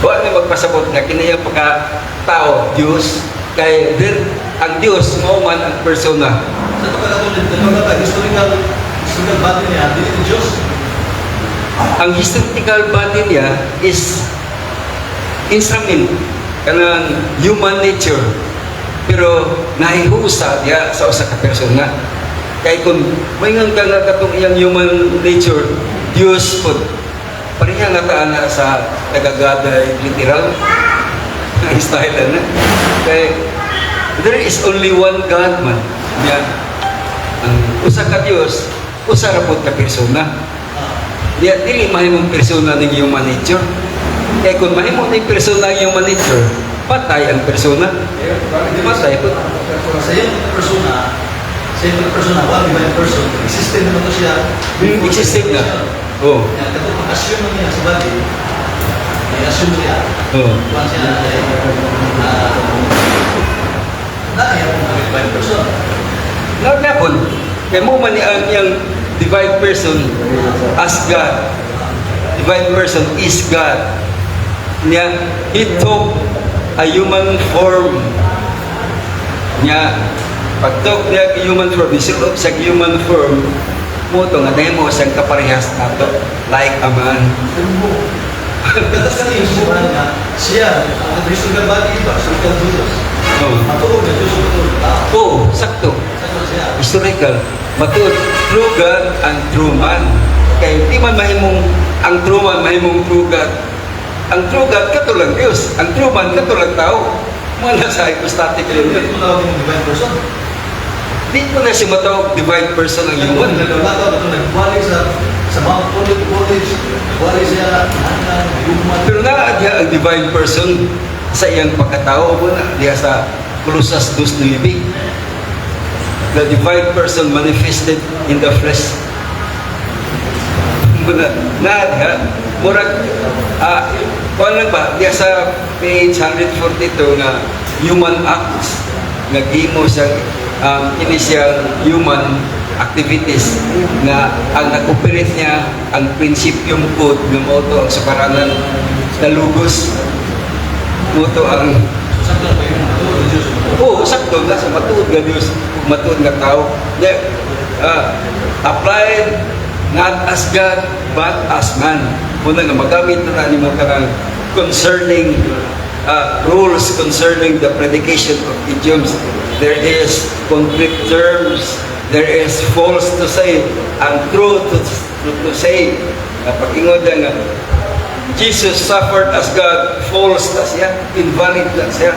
Wa na magpasabot nga kini iyang pagkatao Dios kay there, ang Dios mao man ang persona. Sa ito katulad, ito ka, historical body niya, dili ni Diyos. Ang historical body niya is instrument kanang human nature pero nahihusa niya sa usa ka persona kay kung maingon ka nga katong iyang human nature Dios pod, pareha nga ta ana sa tagagaday literal ang style ana kay there is only one God man niya. Ang usa ka Dios, usa ra pud ka persona. Diya dili mahimong persona ning human nature. Kay kung mahimo ning persona ang human nature, patay ang persona. Patay po. Sa iyang persona, one divine person, existed naman to siya. Existed na. Oh. Yan, katong pag-assume na niya sa body, i-assume niya, kuwan siya, na iya pong divine person. Nagapon. Kay mo man ni ang iyang divine person as God. Divine person is God. Niya, he took a human form. Niya, pag-took niya ang human form, isulob sa human form, mo to nga nahimo siyang kaparehas nato, like a man. Katas ka niyo nga siya, ang historical body ba, historical Jesus. Oh. Matuod na Diyos, matuod na tao. Oo, sakto. Sakto siya. Historical. Matuod, true God and true man. Kay di man mahimong ang true man mahimong true God. Ang true God kato lang Diyos. Ang true man kato lang tao. Mga nasa hypostatic Pero union. hindi mo tawagin ng divine person. Di mo na siya matawag divine person ang human. Naglalakaw, ito nagwali sa Mount Olive College, nagwali siya, hanan, human. Pero naa diha ang divine person sa iyang pagkatao mo na diha sa Colosas 2.9. The divine person manifested in the flesh. Muna, naa diha, murag, kuan lang ba, diha sa page 142 nga human acts, nga gimo sa kini siyang human activities nga ang nag-operate niya ang principium code nga mao to ang sukaranan na logos, mao to ang So, sakto na ba yun? Matuod na Diyos. Oo, sakto na sa matuod nga Diyos, matuod nga tao. Yeah, applied not as God but as man. Muna nga magamit na na nimo kanang concerning rules concerning the predication of idioms. There is conflict terms, there is false to say and true to say. Pag-ingon nga Jesus suffered as God, false na siya, invalid na siya.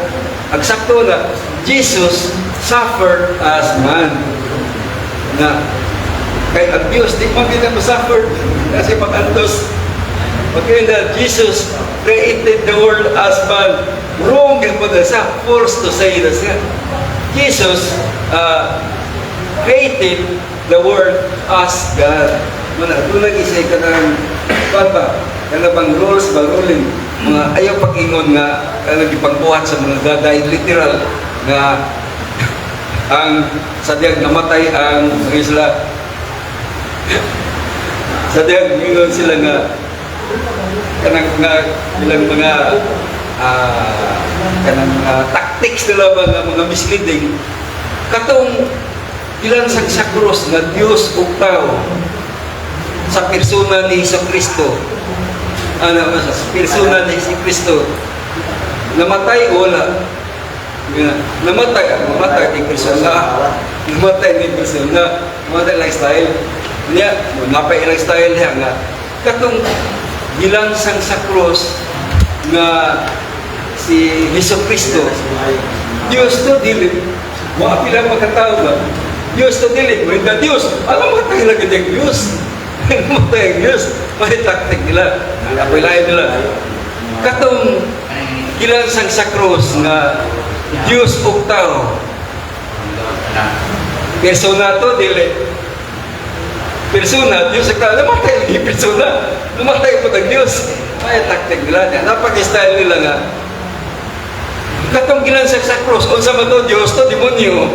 Ang sakto na, Jesus suffered as man. Na, kay ang Diyos, di man kita suffer kasi pag-antos. Pag na, Jesus created the world as man. Wrong yung po na siya, false to say na siya. Jesus created the world as God. Muna, doon lang isa ka ng, kuwan ba, kana bang rules ba, ruling, mga ayaw pag-ingon nga, kanang gipangbuhat sa mga gaday, literal, nga, ang sa diyang namatay ang mga sila, sa diyang ingon sila nga, kanang nga ilang mga kanang tactics nila ba nga mga misleading katong gilansang sa krus nga Dios ug tao sa persona ni Hesus Kristo, ano ba, sa persona ni Hesus Kristo, namatay o wala nga namatay, namatay ni persona, namatay ni persona, namatay lifestyle niya, napay lifestyle niya nga katong gilansang sa krus nga si Hesus Kristo, Diyos to dili. Wa pila makatao ba? Diyos to dili. When the Diyos, alam mo tayo lagi ang Diyos. Namatay ang Diyos. May tactic nila. Napilain nila. Katong gilansang sa krus nga Diyos ug tao. Persona to dili. Persona, Diyos ug tao. Namatay lagi persona. Namatay po ang Diyos. May tactic nila. Napag-style nila nga katong gilansang sa krus, unsa man to, Diyos to, demonyo.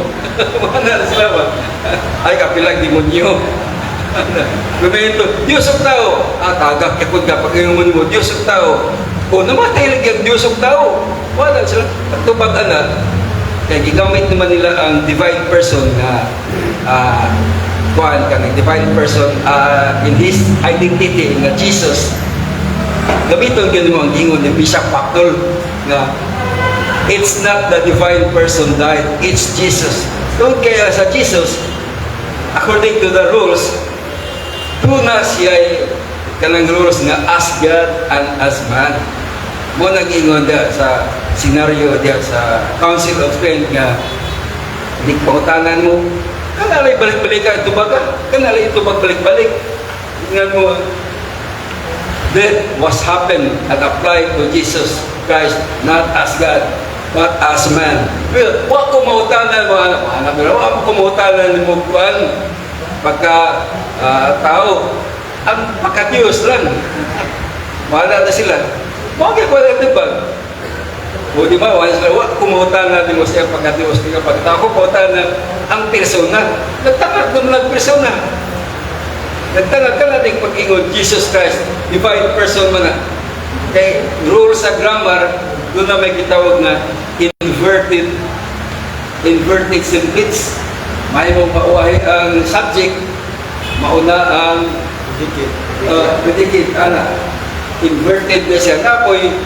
Wala na sila ba? Ay, kapilang demonyo. Gumento, Diyos ug tao. Ah, tagak yakod ka pag mo, Diyos ug tao. O, namatay lagi ang Diyos ug tao. Wala sila. Pagtubag ana, kaya gigamit naman nila ang divine person nga kuan ka ng divine person in his identity nga Jesus. Gamiton gyud mo ang gingon ni Bishop Pactol nga it's not the divine person died, it's Jesus. Kung kaya sa Jesus, according to the rules, tuna siya kanang rules nga as God and as man. Mo nang ingon diha sa scenario diha sa Council of Trent nga di pangutanan mo katong Kanalay balik-balik ka itubag ka. Kanalay itubag balik-balik. Tingnan mo, that was happened and applied to Jesus Christ, not as God, but as man. Well, wa ko mautanan mo, anak, anak, wa ko mautanan mo kuan pagka tao. Ang pagka-Diyos lang. Wala na sila. Mao gyud ko na tubag. O di ba, wala sila, wa ko mautanan mo siya pagka-Diyos. Di ka pagka ko mautanan ang persona. Nagtangag naman ang persona. Nagtangag ka na din pag-ingon, Jesus Christ, divine person man na. Kay rule sa grammar, doon na may gitawag na inverted sentence. May mo mauwahi ang subject, mauna ang predicate, ana. Inverted na siya. Napoy,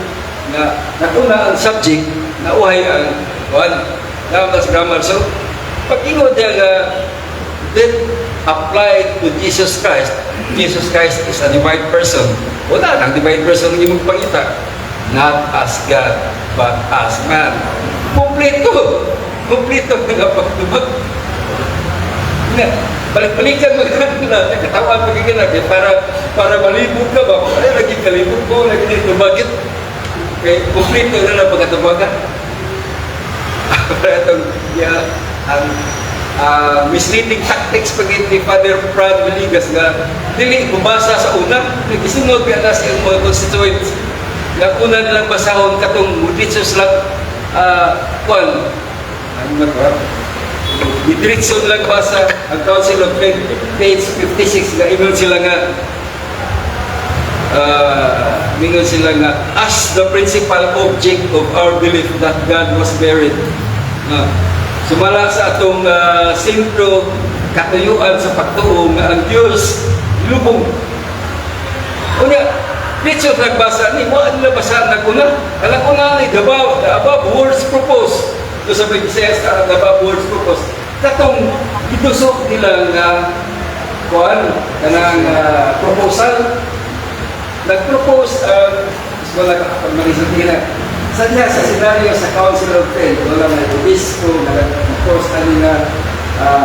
na nakuna ang subject, nauhay ang one. Tama sa grammar. So, pag-ingon niya nga, that applied to Jesus Christ, Jesus Christ is a divine person. Wala nang divine person ang imong pangita. Not as God, but as man. Kompleto. Kompleto nga pagtubag. Nga, balik-balikan mo na, nakatawan mo kaya para para malibog ka ba? Ay, lagi kalibog ko, lagi dito. Bakit? Kay kompleto na lang pagkatubagan. Para itong, yeah, ang misleading tactics pag ni Father Fran Villegas nga dili bumasa sa una, nagsunod ka na sa iyang mga constituents nga una nilang basahon katong diretso lang kuan ano man ba, diretso lang basa ang Council of Trent, page 56, nga ingon sila nga as the principal object of our belief that God was buried. Sumala sa atong sentro katuyuan sa pagtuo nga ang Dios lubong. Unya, diretso nagbasa ni wa nila basa naguna. Alang una ni the above words propose. Do sa Bisayas the above words propose. Katong gidusok nila nga kuan kanang proposal, nag-propose ang wala ka kapag nila sa niya sa senaryo sa Council of Ten, wala may obispo nga nag-propose ani nga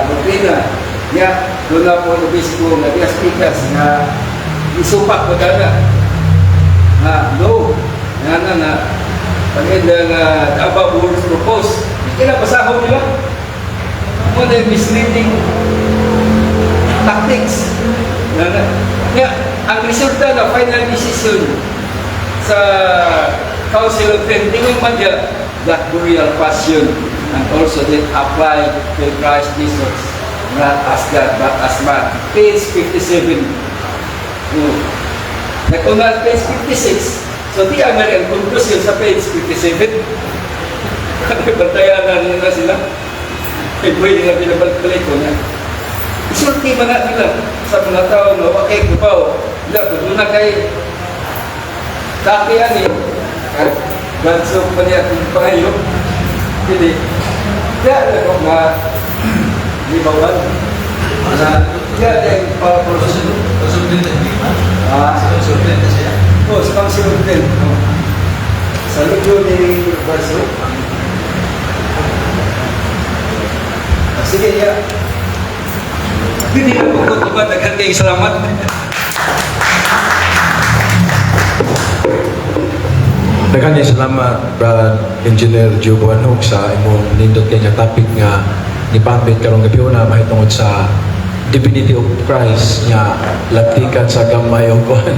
doktrina niya, doon na po obispo nga Diaz Picas nga isupak ko dana nga no nga na na pag-enda nga the above words propose, kinabasahon nila mo na yung misleading tactics na na nga ang resulta na final decision sa Council of Ten, tingon man niya that burial, passion and also then apply to Christ Jesus, not as God but as man, page 57. No. Nag-una page 56, so di ang ang conclusion sa page 57. Bantayan na nila sila. Kay pwede nga binabalik-balik ko na isulti man na nila sa mga tao nga wa kay kubaw. Ila kung na kay dati ani ganso pa niya kung pangayo. Dili. Kaya na ko nga libawan. Na kaya din pa Consultant na hindi ba? Ah, Sa consultant na siya. Oh, sa Council of Ten. Oh. Sa libro ni Barso. Ah, sige, ya. Hindi na po ko diba, daghan kayong salamat. Daghan kayong salamat, Brad Engineer Joe Buanhog, sa imong nindot kay nga topic nga nipambit karong gabi na mahitungod sa divinity of Christ nga lantikan sa gamay o kuan.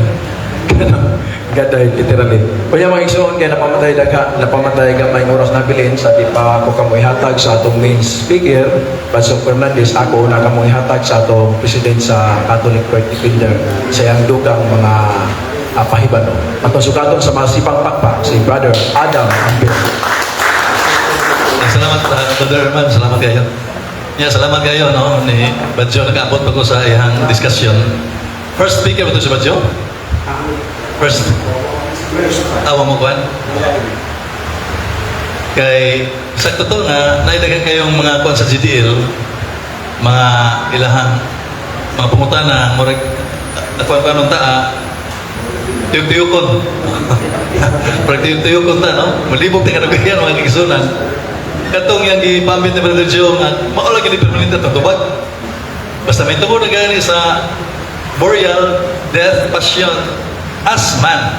Kanang gaday literally. Kunya mga igsoon, kay napamatay dagha napamatay gamay ng oras nabilin sa di pa ako kamo ihatag sa atong main speaker, Pastor Fernandez, ako una kamo ihatag sa atong president sa Catholic Right Defender sa iyang dugang mga pahibalo. Atong sukaton sa masipang pakpak si Brother Adam Ampil. Salamat, Brother Herman. Salamat kayo. Yeah, salamat kayo, no? Ni Badjo, nakaabot pa ko sa iyang discussion. First speaker ba ito si Badjo? First. Awa mo, kuan? Kay, sa totoo nga, naidagan kayong mga kuan sa GDL, mga ilahang, mga pangutana, murag, kuan kuan ta, tuyok-tuyokon. Murag tuyok-tuyokon ta, no? Malibog ta kanugayan, mga kigsunan. Katong yang gipambit ni Brother Joe nga, mao lagi ni permanente itong tubag. Basta may tungod na gani sa burial, death, passion, as man.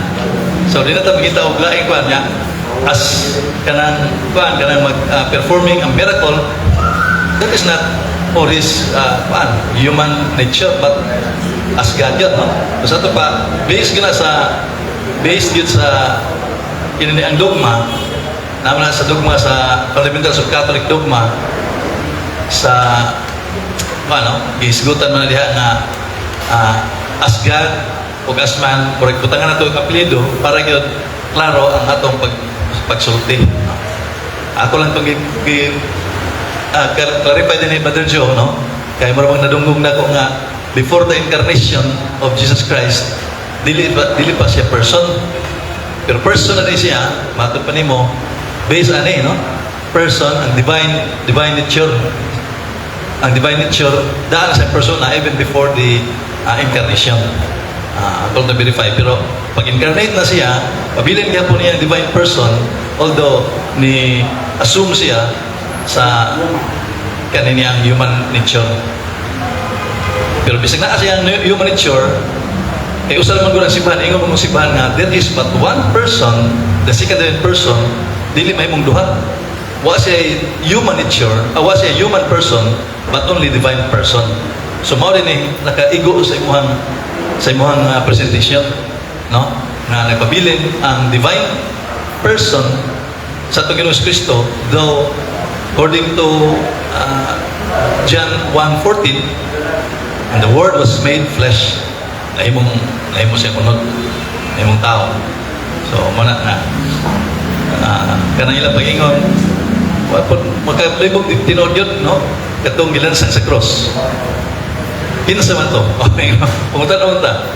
So, di na ta makita og laing kwan niya as kanang kwan, kanang mag performing a miracle that is not for his kwan, human nature but as God yun, no? So, sa ato pa, based yun sa kini ang dogma naman na sa dogma, sa fundamentals of Catholic dogma, sa ano, gihisgutan man na diha nga as God ug as man, murag butangan nato ang apelyido para gyud klaro ang atong pagsulti. Ako lang itong clarify din ni Brother Joe, no? Kaya murag nadunggong na ko nga before the incarnation of Jesus Christ, dili pa siya person. Pero person na din siya, matod pa nimo, based ani, no? Person, ang divine nature. Ang divine nature, daan sa persona even before the incarnation. Ako na verify. Pero pag incarnate na siya, pabilin niya po niya ang divine person, although ni assume siya sa kaniyang human nature. Pero bisag naa siya ang human nature, kay usa naman gud ang simbahan, ingon mo simbahan nga there is but one person, the second divine person, dili mahimong duha. Wa siya human nature, wa siya human person, but only divine person. So mao din ni nakaigo sa imuhang presentation, no? Nga nagpabilin ang divine person sa atong Ginoong Kristo, though according to John 1:14, "And the Word was made flesh." Nahimo siya unod. Nahimong tao. So, mana na. Kanang ilang pag-ingon, wa po, magkalibog tinuod yun, no? Katong gilansang sa cross. Kinsa man to? Okay, no? Pungutan unta.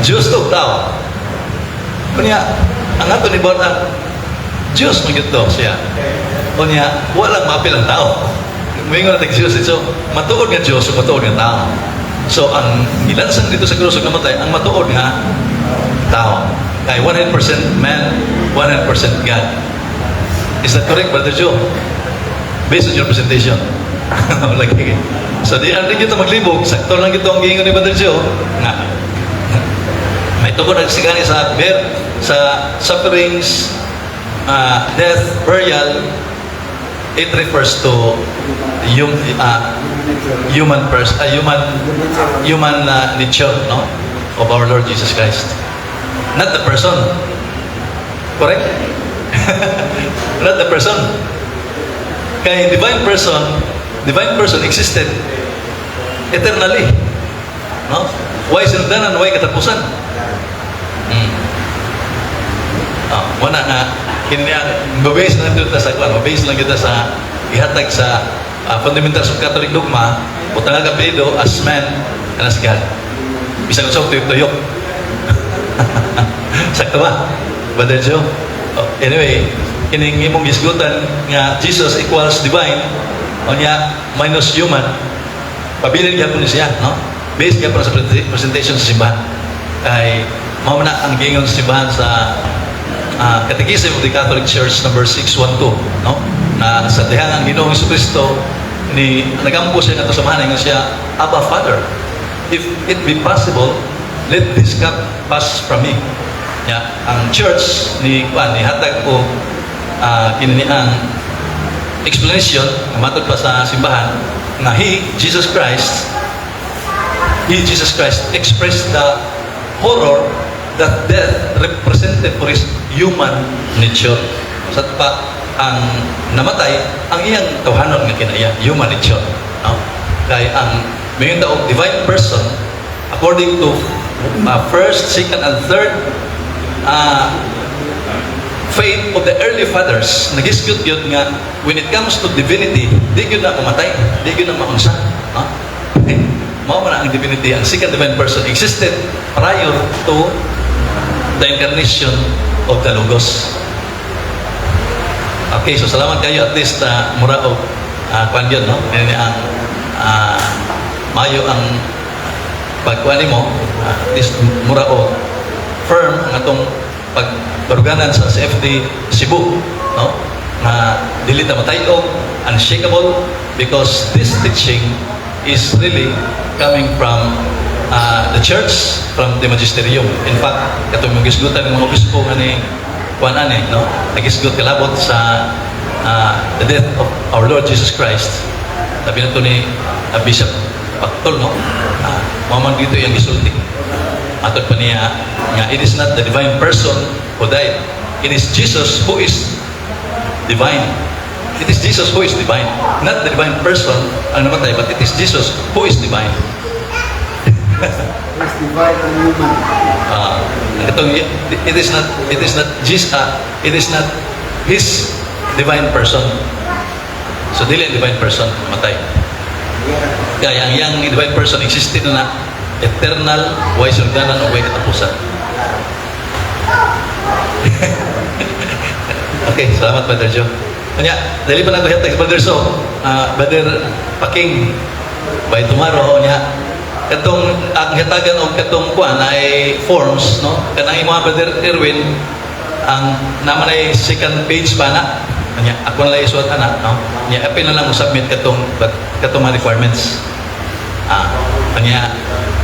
Diyos to, tao. Kunya, ang ato ni Borna, Diyos man gyud to siya. Kunya, walang maapil ang tao. Moingon na Diyos, so matuod nga Diyos o matuod nga tao. So ang gilansang dito sa krus ug namatay, ang matuod nga tao. Kay 100% man, 100% God. Is that correct, Brother Joe? Based on your presentation. Lagi. So di ang kita maglibog, sakto lang ito ang giingon ni Brother Joe. Nga, may tungod ang sigani sa sufferings, death, burial, it refers to yung human person, human nature, no, of our Lord Jesus Christ. Not the person. Correct? Not the person. Kay divine person existed eternally. No? Why sinugdanan, why katapusan? Ah, wala nga kini ang mabase lang kita sa kwan, mabase lang kita sa ihatag sa fundamentals of Catholic dogma, butang ang apelyido as man and as God. Bisan unsa tuyok-tuyok. Sakto ba, Brother Joe? Oh, anyway, kining imong gisgutan nga Jesus equals divine unya minus human, pabilin gyapon ni siya, no? Based gyapon sa presentation sa simbahan. Kay mao man na ang giingon sa simbahan sa Catechism of the Catholic Church number 612, no? Na sa dihang ang Ginoong Kristo ni nagampo siya ngadto sa Amahan, ingon siya, "Abba Father, if it be possible, let this cup pass from me." Ya, ang church ni kuan ni hatag og kini ni ang explanation nga matod pa sa simbahan nga He, Jesus Christ, expressed the horror that death represented for his human nature. Sa pa ang namatay ang iyang tawhanon nga kinaiya, human nature, no? Kay ang mayon og divine person according to first, second and third faith of the early fathers, nagisgot yun nga when it comes to divinity, di gyud na mamatay, di gyud na maunsa, no? Mao man ang divinity, ang second divine person existed prior to the incarnation of the Logos. Okay, so salamat kayo, at least mura og kwan yun, no? Kaya ang mayo ang pagkuan nimo, at least mura og firm ang atong pagbaruganan sa CFD Cebu, no? Nga dili ta matay-og, unshakable, because this teaching is really coming from the church, from the magisterium. In fact, katong mga gisgutan ng mga obispo nga ni kuan ani, no? Nagisgot kalabot sa the death of our Lord Jesus Christ. Sabi na to ni Bishop Pactol, no? Mao man dito yung gisulti. Matod pa niya nga it is not the divine person who died. It is Jesus who is divine. It is Jesus who is divine. Not the divine person ang namatay, but it is Jesus who is divine. Is divine and human. Itong, it is not Jesus, it is not his divine person. So dili ang divine person namatay. Kaya ang yang divine person existed na na eternal, way sugdanan o way katapusan. Okay, salamat, Brother Joe. Kanya, dali pa na ko hitag Brother So, Brother Paking, by tomorrow niya, katong ang hitagan og katong kuan ay forms, no? Kanang imo, Brother Erwin, ang naman ay second page pa na. Kanya, ako na lang isuwat ana, no? Nya, apil na lang mo submit katong mga requirements. Kanya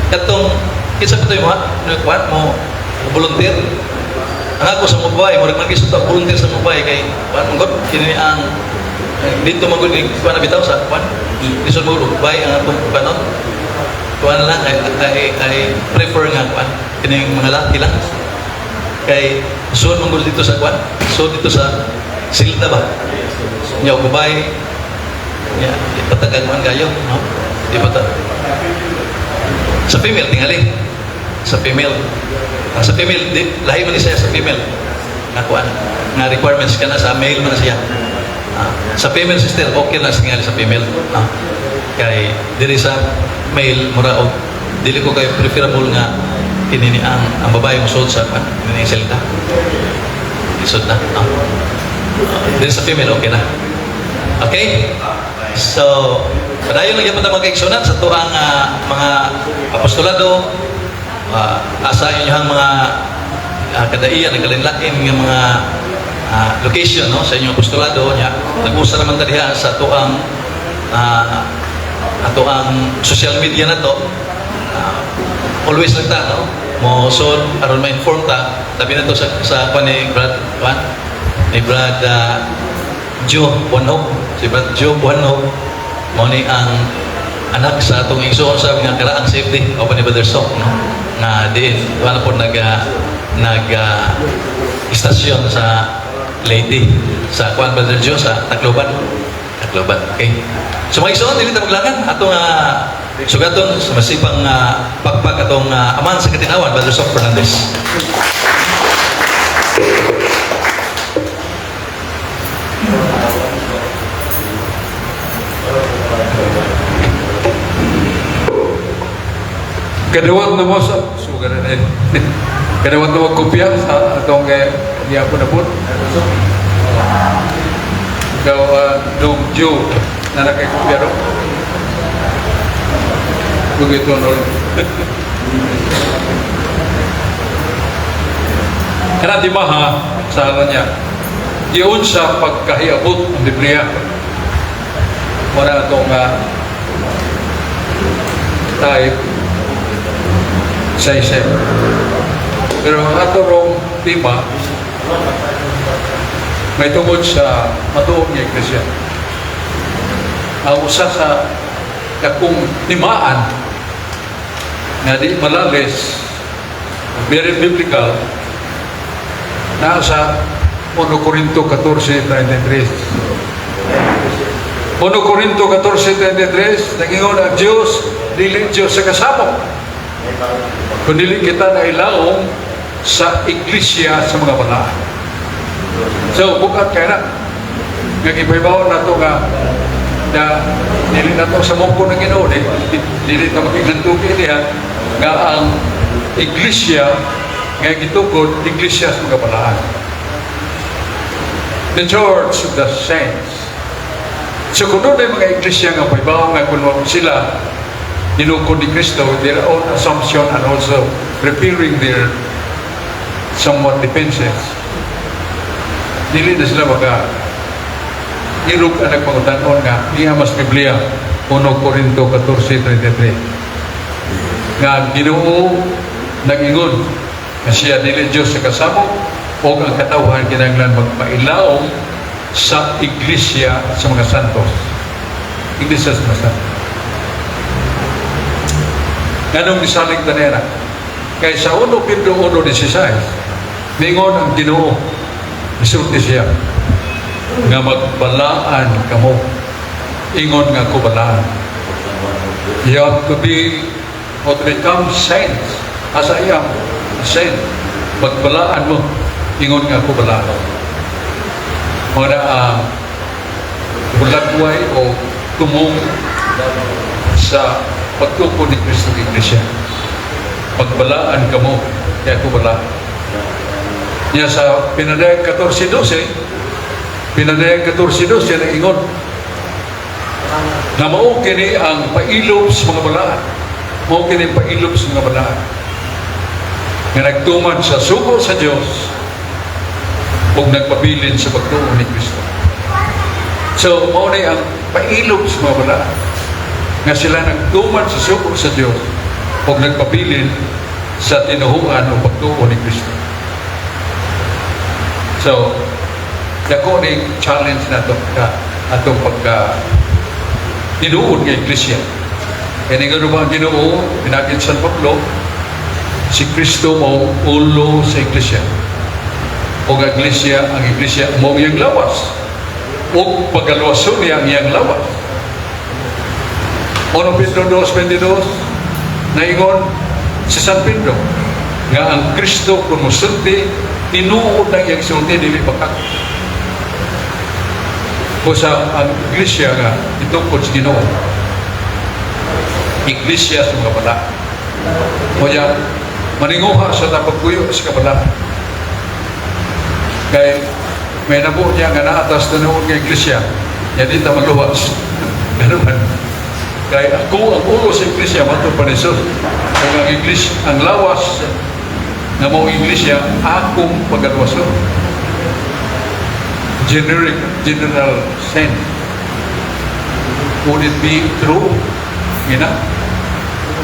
katong kinsa pa to mo kuan mo volunteer. Ang ako sa mobile, murag man gisud volunteer sa mobile kay kuan man gud kini ang dito man gud kuan na bitaw sa kuan. Lisod mo bay ang atong kuanon. Kuan lang ay prefer nga kuan kining mga laki lang. Kay suod man gud dito sa kuan, suod dito sa silda ba. Nya og babae nya ipatagag kuan kayo, no? Di ba ta? Sa female tingali. Sa female. Ang sa female di, lahi man ni siya sa female. Nga kuan, nga requirements ka na sa male man na siya. Sa female, sister, okay na tingali sa female. Kay diri sa male mura og dili ko kay preferable nga kini ni ang babae mo suod sa kuan, kini ni silda. Lisod na. Diri sa female okay na. Okay? So, padayon lang gyapon ta, mga kaigsunan, sa tuang mga apostolado, asa inyong mga kadaiyan, nagkalinlain nga mga location, no, sa inyong apostolado nya. Nag-usa naman ta diha sa tuang ato ang social media na to. Always lang ta, no, mo so aron ma-inform ta, labi na to sa kwan ni Brad kwan ni Brad Joe Buanhog. Si Brad Joe Buanhog mo ni ang anak sa atong igsoon sa nga karaang safety o ni Brother Sok, no, nga diin wala po nag istasyon sa Leyte, sa kuan, Brother Joe, sa Tacloban, Tacloban. Okay, so mga igsoon, dili ta maglangan, atong sugaton sa masipang pakpak atong aman sa katinawan, Brother Sok Fernandez. Kadawat na mo sa sugar na eh. Kadawat na mo kopya sa atong niya po na po. Ikaw, Dong Joe, na nakikopya ro. Begitu nol. Kana di maha sa ano niya. Giun sa pagkahiabot ang Biblia. Wala itong type sa isip. Pero ang ato rong tema may tungod sa matuog nga iglesia. Ang usa sa dakong timaan nga di malalis, very biblical, naa sa 1 Corinto 14.33. 1 Corinto 14.33, nagingon ang Diyos, dili Diyos sa kasamok. Kung dili kita na ilaong sa iglesia sa mga balaan. So, bukat kaya na. Nga ibabaw na ito nga na dili na to sa mungko ng Ginoo, dili ta makigantuki niya nga ang iglesia nga gitukod iglesia sa mga balaan. The Church of the Saints. So kung doon ay mga iglesia nga paybaw nga kung sila dinukod ni Kristo, their own assumption and also preparing their somewhat defenses. Dili na sila maka irog ang nagpangutanon nga niya mas Biblia. 1 Corinto 14:23 nga ang Ginoo nag-ingon nga siya dili Diyos sa kasamok o ang katawhan kinahanglan magpailawom sa iglesia sa mga santos. Iglesia sa mga santos. Nganong gisalig ta niya na? Kay sa 1 Pedro 1:16, ningon ang Ginoo, isulti siya, nga magbalaan kamo, ingon nga ako balaan. You have to be or to become saints as I am a saint. Magbalaan mo, ingon nga ako balaan. Mao na ang bulagway o tumong sa pagtukod ni Kristo ng Iglesia. Pagbalaan kamo, kay ako balaan. Niya sa Pinadayag 14:12, Pinadayag 14:12, ang ingon na mao kini ang pailob sa mga balaan. Mao kini ang pailob sa mga balaan. Nga nagtuman sa sugo sa Dios ug nagpabilin sa pagtuo ni Kristo. So, mao ni ang pailob sa mga balaan. Nga sila nagtuman sa sugo sa Dios ug nagpabilin sa tinuhuan o pagtuo ni Kristo. So, dako ni challenge nato ka atong pagka tinuod nga iglesia. Kaya nga ba ang Ginoo, pinagin San Pablo, si Kristo mao ulo sa iglesia. O ang iglesia mao iyang lawas. O pagkaluwason niya ang iyang lawas. 1 Pedro 2:22, naingon si San Pedro nga ang Kristo kung musulti, tinuod ang iyang sulti, dili bakak. O sa ang iglesia nga itukod sa Ginoo, iglesia sa mga balaan. Kaya maninguha sa tapagpuyo sa kabalaan. Kay may nabuo niya nga naatas na noon nga iglesia, ya di ta maluwas. Ganun man. Kay ako ang ulo sa iglesia, matod pa ni Jesus. Kung ang iglesia, ang lawas nga mao iglesia, akong pagkaluwason. Generic, general sense. Would it be true? Ina?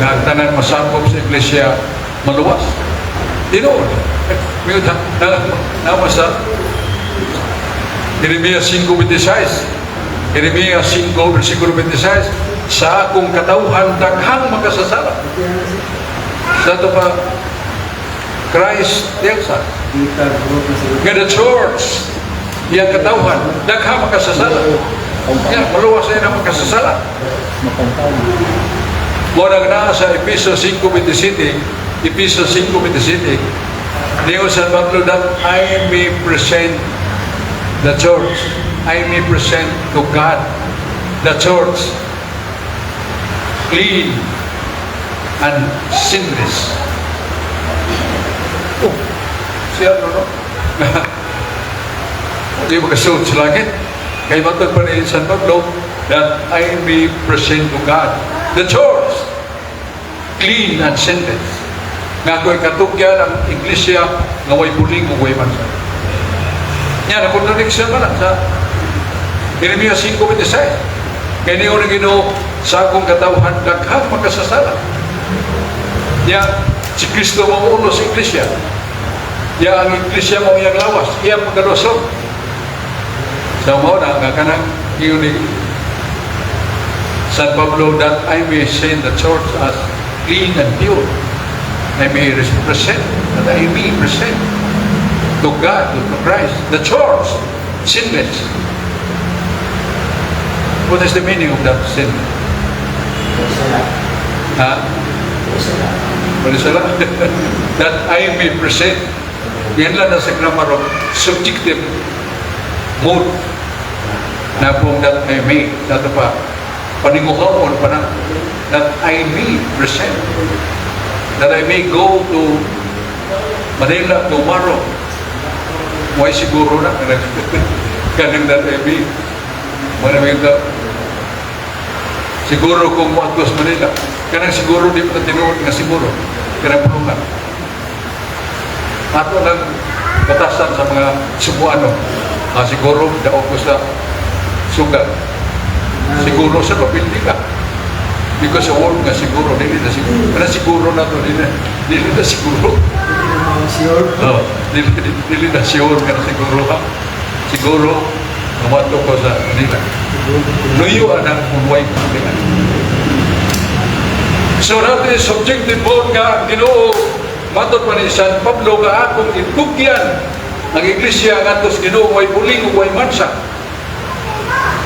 Nga ang tanan masakop sa iglesia maluwas. Tinuod. May na sa Jeremias 5:26. Jeremias 5, versikulo 26, sa akong katawhan daghang makasasala. Sa ito pa, Christ tells us, nga the church, iyang katawhan, daghang makasasala. Ya, maluwas na ang makasasala. Mao nang naa sa Efeso 5:27, Efeso 5:27, Ningon San Pablo that I may present the church, I may present to God the church clean and sinless. Oh, siya ano, no? Di makasuot sa langit. Kay matod pa ni San Pablo that I may present to God the church clean and sinless. Nga ako'y katugyan ang iglesia nga way buling ug way mansa. Yan, ang contradiction man sa Jeremias 5:26. Kay niyo ng Ginoo sa akong katawhan daghang makasasala. Ya, si Kristo mo ulo sa iglesia. Ya, ang iglesia mo iyang lawas, iyang pagkalusot. Sa mao na nga kanang ingon ni San Pablo that I may send the church as clean and pure. I may present, that I may present to God, to Christ, the church, sinless. What is the meaning of that sin? Ha? Wala sala. That I may present. Yan lang na sa grammar of subjective mode na pong that I may. Dato pa, paninguhaon pa na that I may present. That I may go to Manila tomorrow. Why siguro na? Kanang that I may. Maraming ka. Siguro kung moadto sa Manila. Kanang siguro di pa tinuod nga siguro. Kanang pulungan. Ato lang batasan sa mga Subuano. Ah, siguro daog ko sa suga. Siguro sa papildi ka. Because the word nga siguro, dili na siguro. Kana siguro na to, dili na siguro. Sure. Oh, dili na sure nga siguro ha. Siguro, mamadto ko sa Manila. Luyo ana kung way kulingan. So that is subjective po nga ang Ginoo matod pa ni San Pablo nga akong itugyan ang iglesia ngadto sa Ginoo, way buling ug way mansa.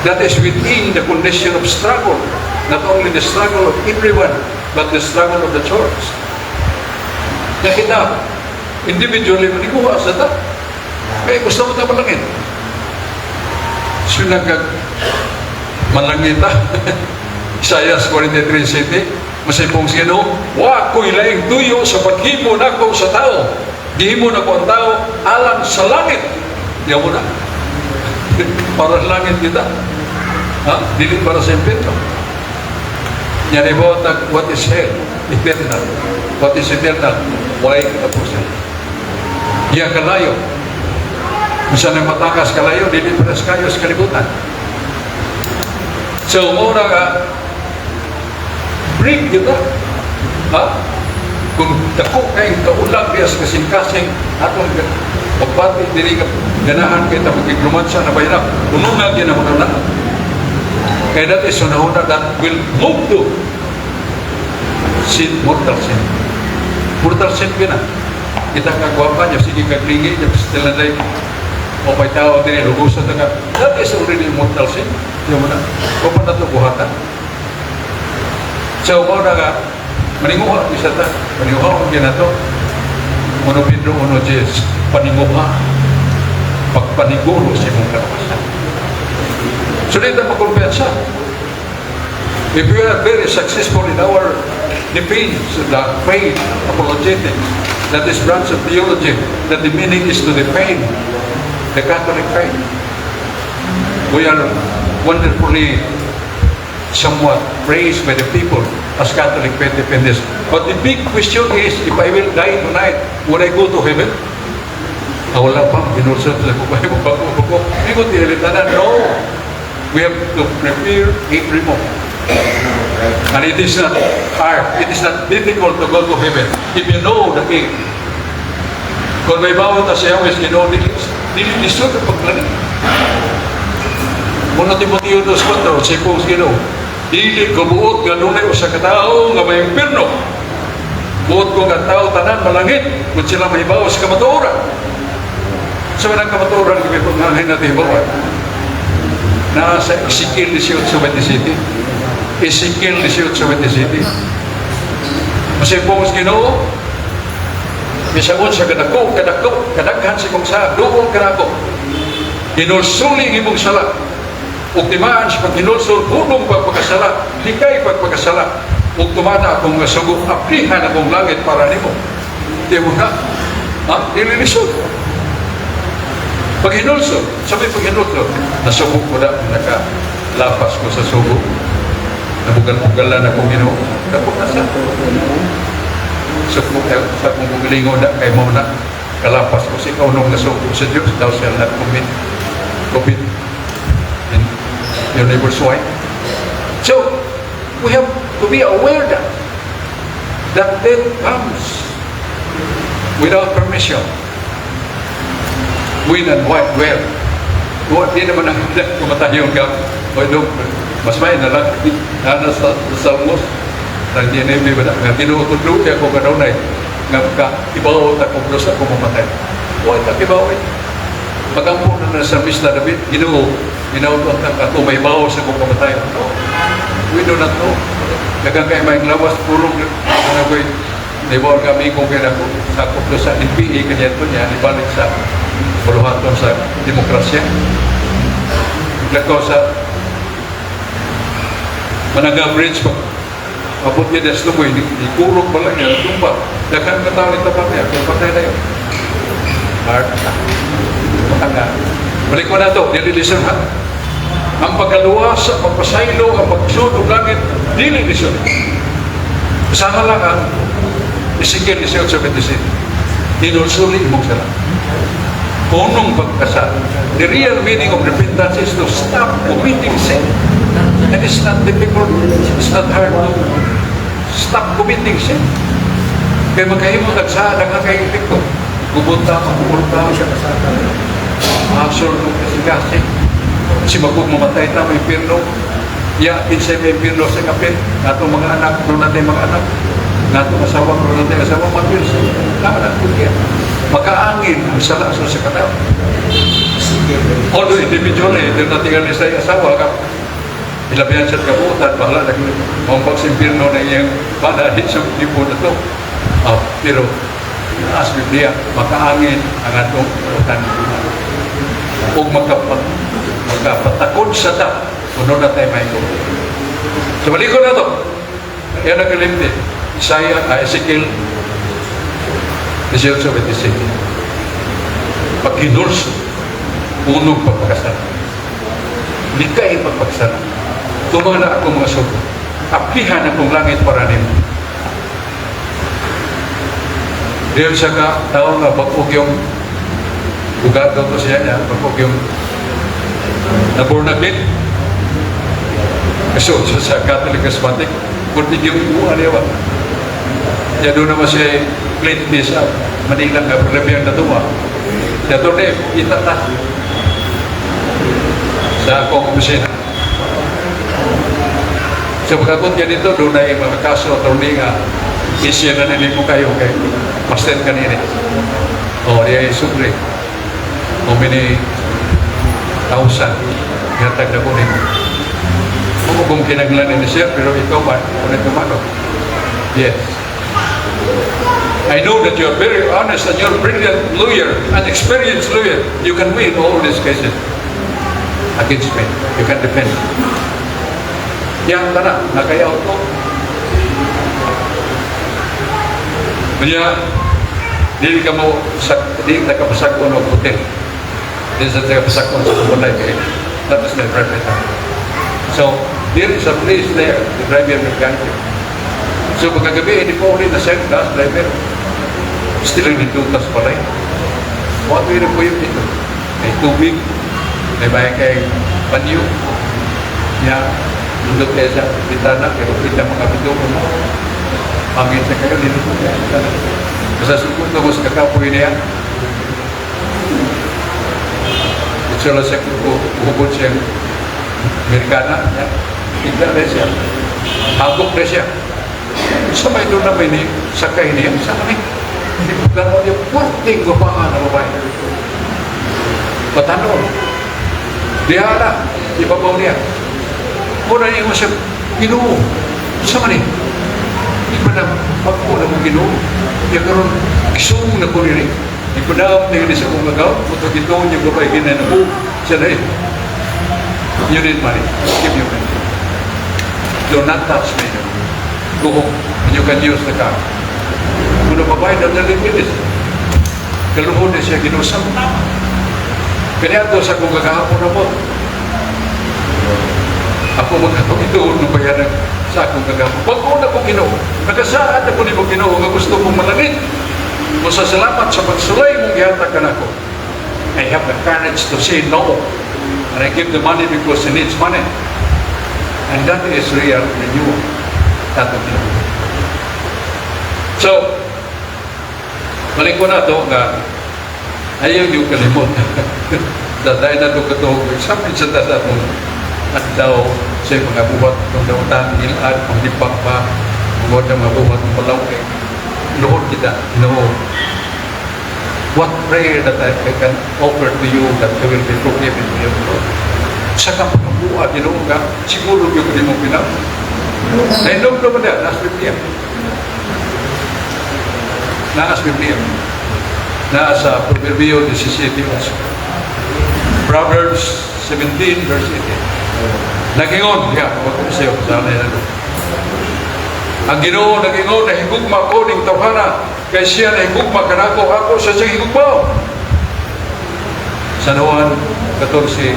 That is within the condition of struggle. Not only the struggle of everyone, but the struggle of the church. Kaya kita, individually, maniguha sa ta. Kaya gusto mo ta malangit. So nagkag malangita. Isaiah 43:7, masipong sa Ginoo, "Wa ko'y laing tuyo sa paghimo nako sa tao. Gihimo nako ang tao alang sa langit." Diyan mo na. Para sa langit kita. Ha? Dili para sa impyerno. Yan ibo, what is hell? Eternal. What is eternal? Why katapusan? Iya kalayo. Bisan ang matakas kalayo, dili para sa kayo sa kalibutan. So, muna nga, break kita. Ha? Kung dako kay kaulag diya sa kasing-kasing atong pagbati diri ka ganahan kay ta magigrumansa na bayan, kuno nga ginahuna na. Kaya that is hunahuna that will move to sin, mortal sin. Mortal sin na. Kita ka gwapa niya, sige kaglingi niya, still na like, o may tao diri, lugusan na ka. That is already mortal sin. Di mo na. O pa na ito buhatan. So, mao na nga, maninguha, isa ta, maninguha ang ginato. 1 Pedro 1:10, paninguha, pagpaniguro sa imong kalawasan. So, dito makumpiyansa. If we are very successful in our defense of the faith, apologetics, that is branch of theology, that the meaning is to defend the Catholic faith. We are wonderfully somewhat praised by the people as Catholic faith defenders. But the big question is, if I will die tonight, would I go to heaven? Ah, wala pa. Binulsat sa ko pa. Bago ko. Hindi ko tiyalitanan. No. We have to prepare every moment. And it is not hard. It is not difficult to go to heaven if you know the King. Kung may bawat ta siya, is Ginoo, dili dili lisod ang paglangit. 1 Timoteo 2:4, si Paul Ginoo, "Dili ko buot nga dunay usa ka tawo nga may impierno. Buot ko nga tao tanan malangit kung sila mahibaw sa kamatuoran." Sa manang kamatuoran, kami pag natin hibawan. Nasa Ezekiel 18:27. Ezekiel 18:27. Masipong sa Ginoo, bisan sa kadako, kadako, kadaghan sa imong sala, duol kanako. Hinulsuli ang imong sala. Ug timaan sa paghinulsol, hunong pagpakasala, likay pagpakasala. Ug tumana akong nga sugo, aplihan akong langit para nimo. Di mo na, ha? Dili lisod. Paghinulsol, sabi paghinulsol, nasubo ko na, nakalapas ko sa sugo. Nabugal-bugalan akong Ginoo. Kapag nasa. So, kung sa akong gugalingon na, kay mo na, kalapas ko si ikaw nung nasubo sa Diyos, thou shall not commit in your neighbor's wife. So, we have to be aware that death comes without permission. When and why, where. Wa, di naman ang kumatayon ka. O, no, mas may na lang. Ana sa Salmos, ng DNMB ba na, nga tinutulo kaya ko kanunay, nga ka, ibaw ta kung sa ako mamatay. Wa ta kibaw eh. Pagampo na na sa Mr. David, Ginoo, Ginoo ang ako may bawo sa akong kamatayon. No, we do not know. Daghang kay may lawas purong ano ko'y Nibawal kami kung kaya ako sakop do sa NPA kanya to niya ibalik sa buluhaton sa demokrasya. Lakaw sa Managa Bridge pag abot niya des lumoy, ni kurog pa lang niya, tumba. Daghang ka tao ni tapat niya, kung patay na yun. Heart attack. Nga. Balik ko na to, dili lisod ha. Ang pagkaluwas, ang pagpasaylo, ang pagsulod og langit, dili lisod. Usaha lang ang Ezekiel 18:27. Hinulsuli imong sala. Punong pagkasala. The real meaning of repentance is to stop committing sin. And it's not difficult, it's not hard to stop committing sin. Kaya magkahimo tag sa daghan kay epekto. Gubot ta, magubot ta, asol mo kasi. Si magug mamatay ta, may impyerno. Ya, kinsay may impyerno sa kapit. Atong mga anak, kung natin mga anak. Natong asawa, kung natin asawa, mag-impyerno. Tama na, kuya. Makaangin ang sala sa katao. Although individually, di natin nga sa asawa, ka, ilabihan siya kabutan, bahala na kung sa impyerno na iyang bana sa tipo na to. Oh, pero, as Biblia, makaangin ang atong kabutan. Ug makapatakod sa ta, kuno na tayo may So, balik ko na to. Yan ang kalimti. Isaiah, Ezekiel 18:26. Paghinulsol, unog pagpakasala. Likay pagpakasala. Tumala ako mga sugo. Aplihan akong langit para nimo. Diyan siya ka, tao nga, bag-og yung bugado to siya niya, bag-og yung na-born again. Kasi sa Catholic Charismatic, kundi yung buwan niya ba? Ya doon naman siya kliyente sa Manila nga problema natuwa. Ya doon eh, itata sa akong opisina. So pagkakot niya dito, doon na yung mga kaso, attorney nga, isya na nila mo kayo kay master kanini. O, diya ay sobre. O many thousand yatag na kunin. Kung kung kinaglan ni siya, pero ikaw ba, kung ito man, yes. I know that you're very honest and you're a brilliant lawyer, an experienced lawyer. You can win all these cases against me. You can defend. Yang kana, nakayaw to. Kanya, dili ka mo, sa, dili ka kapasag-on og hotel. Dili sa ka pasag-on sa balay kay that is my private house. So, there is a place there, the driver will guide you. So, pagkagabi, hindi po ulit na send bus driver. Still ang nindutas balay. What we po yun dito? May tubig, may bahay kay banyo. Ya, nindot kayo sa bintana, pero kita mga bituon mo. Pangit sa kayo, nindot kayo sa bintana. Basta sugod na ko sa kakapoy niya. Ito lang siya kung siya Amerikana. Ya. Tigla na siya. Hagok na siya. Sa may doon namin ni sakay niya, sa kami. Hindi ko gano'n niya, purting gupaan na babae. Patanon. Diha na, ibabaw niya. Muna niya mo siya, Ginoo, sa man eh. Di ba na, pagpo na mo Ginoo. Di karon kisung na ko nini. Di ko na na yun sa kong gagaw. Puto gitoon niya babae ginana ko. Siya na eh. You need money. Give you money. Do not touch me. Go home. And you can use the car. Kung babae na nalimitis. Kaluhon na siya Ginoo sa tama. Kaya ito sa kong gagahapon na po. Ako magkakagitoon ng bayaran sa akong gagahapon. Pag-una ko Ginoo, nagasaad ako ni mo Ginoo nga gusto mong malangit. Musa salamat sa pagsulay mong gihatag kanako. I have the courage to say no. And I give the money because he needs money. And that is real renewal. That will be. So, balik ko na to nga ayaw yung kalimot. Dahil na ito katong example sa tasa itong adlaw sa mga buhat itong dautan, ilan, panglipak pa, buhat ng mga buhat ng palaw, eh, luhod kita, no. What prayer that I can offer to you that you will be forgiven me of Lord? Sa kapagabuha, Ginoo nga, siguro yung hindi mo pinap. Nainom naman niya, nasa Biblia. Nasa Biblia. Nasa Proverbio 17. Proverbs 17, verse 18. Nagingon, ya, wag ko sa'yo, kasama yan. Ang Ginoo nagingon, nahigugma ko ning tawhana, kay siya nahigugma kanako, ako sa siyang higugma. San Juan 14:15.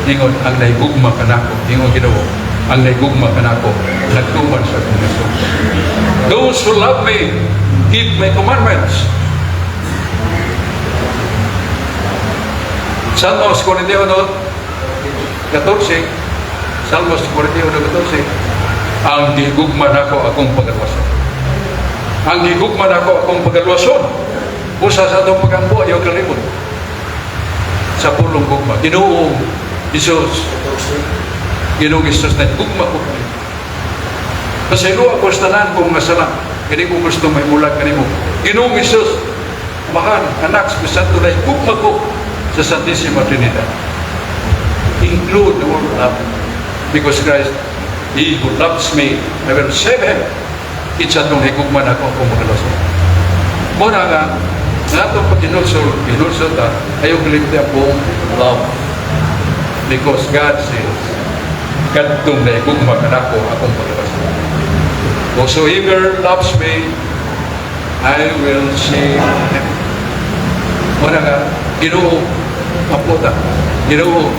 Ingon, ang nahigugma kanako, ingon Ginoo, ang nahigugma kanako, nagtuman sa akong Jesus. Those who love me, keep my commandments. Salmos 41, 14, Salmos 41:14, "Ang gigugma nako akong pagalwason." Ang gigugma nako akong pagalwason. Usa sa atong pagampo, ayaw kalimot sa pulong gugma. Ginoong Jesus, Ginoong Jesus, na gugma ko kanimo. Pasaylo ako sa tanan kong mga sala. Kini ko gusto may mulag kanimo. Ginoong Jesus, Amahan, Anak, Espiritu Santo, na gugma ko sa Santissima Trinidad. Include the word love. Because Christ, "He who loves me, I will save him." Kinsa atong higugma nako akong pagkaluwason. Mao na nga, nga atong paghinulsol, hinulsol ta, ayaw kalimti ang buong love. Because God says, "Kadtong na higugma kanako akong pagkaluwason. Whosoever loves me, I will save him." Mao na nga, Ginoo, ampo ta, Ginoo,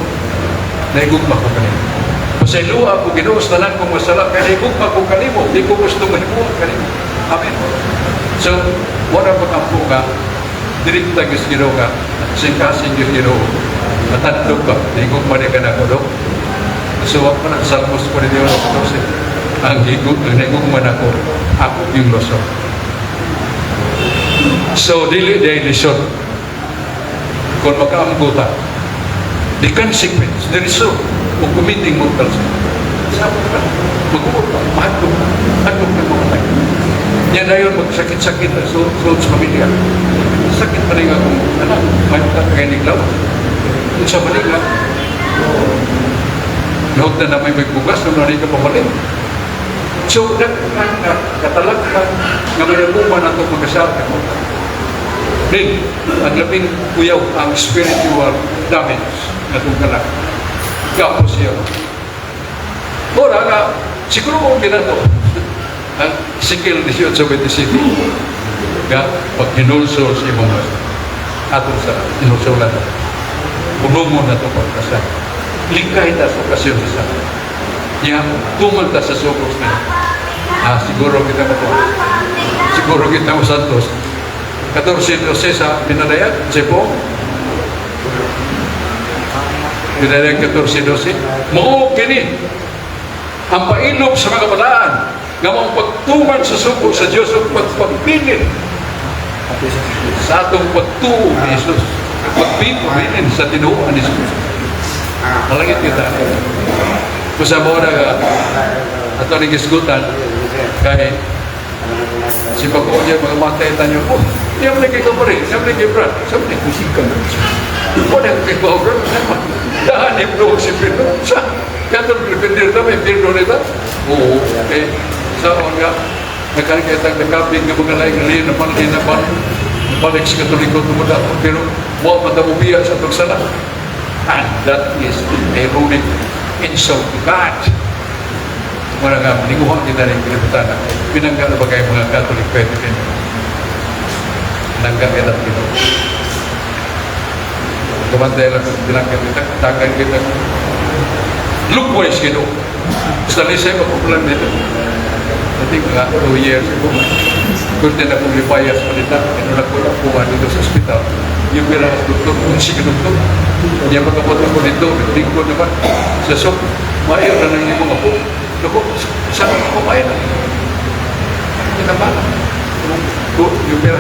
nahigugma ko kanimo. Pasayloa ko, Ginoo, sa tanan kong masala, kay nahigugma ko kanimo, di ko gusto mahimuha kanimo. Amen. So, wala pag-ampo nga, direkta gyud Ginoo nga, singkasing gyud Ginoo, matandog ka, nahigugma ni ka nako, no? So, wag pa na Salmos 41:14, ang nahigugma nako, ako yung luwason. So, dili diay lisod kung makaamgo ta, the consequence, the result of committing mortal sin. Sabot ka, mag-uot ka, mahadlok ka, hadlok ka mamatay. Yan na yun, magsakit-sakit na sulod sa pamilya. Sakit pa rin akong anak, may kay niglaw. Sa Manila, Lihok na may magbugas, nung nari ka pamalit. So, daghan nga katalaghan nga may abuman ato magkasal. Then, ang labing kuyaw, ang spiritual damage na itong kalag. Gapos siya. Ora nga, siguro kung ginato, ang Ezekiel 18:27, nga pag hinulsol sa imong atong sa hinulsolan, punungon na ito pagkasal. Likay ta sa okasyon sa sala. Niya, tuman ta sa sukos na. Ah, siguro kita mo Siguro kita mo santos. 14:12 sa Binadayag, Cepo. Binadayag 14:12. Mao kini ang pailob sa mga balaan nga maong pagtuman sa sugo sa Dios ug pagpabilin sa atong pagtuo ni Jesus. Pagpabilin sa tinuohan ni Jesus. Malangit kita. Kung sa mo na ato ni gisgutan kay si pag niya mga matay tanyo, oh, siyam na kay kapare, siyam na kay Brad, siyam na kay wala kay Bogor, dahan ibro si Pedro. Sa katong defender ta may Pedro nita. Oo, eh sa on nga nakakita nakapig nga mga laing lain na panlin na pan balik sa Katoliko tumuda pero wa man ta mobiya sa atong sala. And that is a ironic insult to God. Mura nga, linguhan kita rin kalibutan na. Pinangga na ba kayo mga Catholic pwede rin? Pinangga kita dito. Kumantay lang kung binangga kita, tagan kita. Look-wise, Ginoo. Sa Lisay, magpupulan dito. I think mga 2 years ago, Kurte na kong lipayas palita, ano na ko nakuha dito sa ospital. Yung pera sa doktor, kung si doktor, niya magkapot ako dito, lingkod naman. Sa sok, maayo na lang yung mga po. Naku, saan ako kumain na? Kinabala. Yung pera.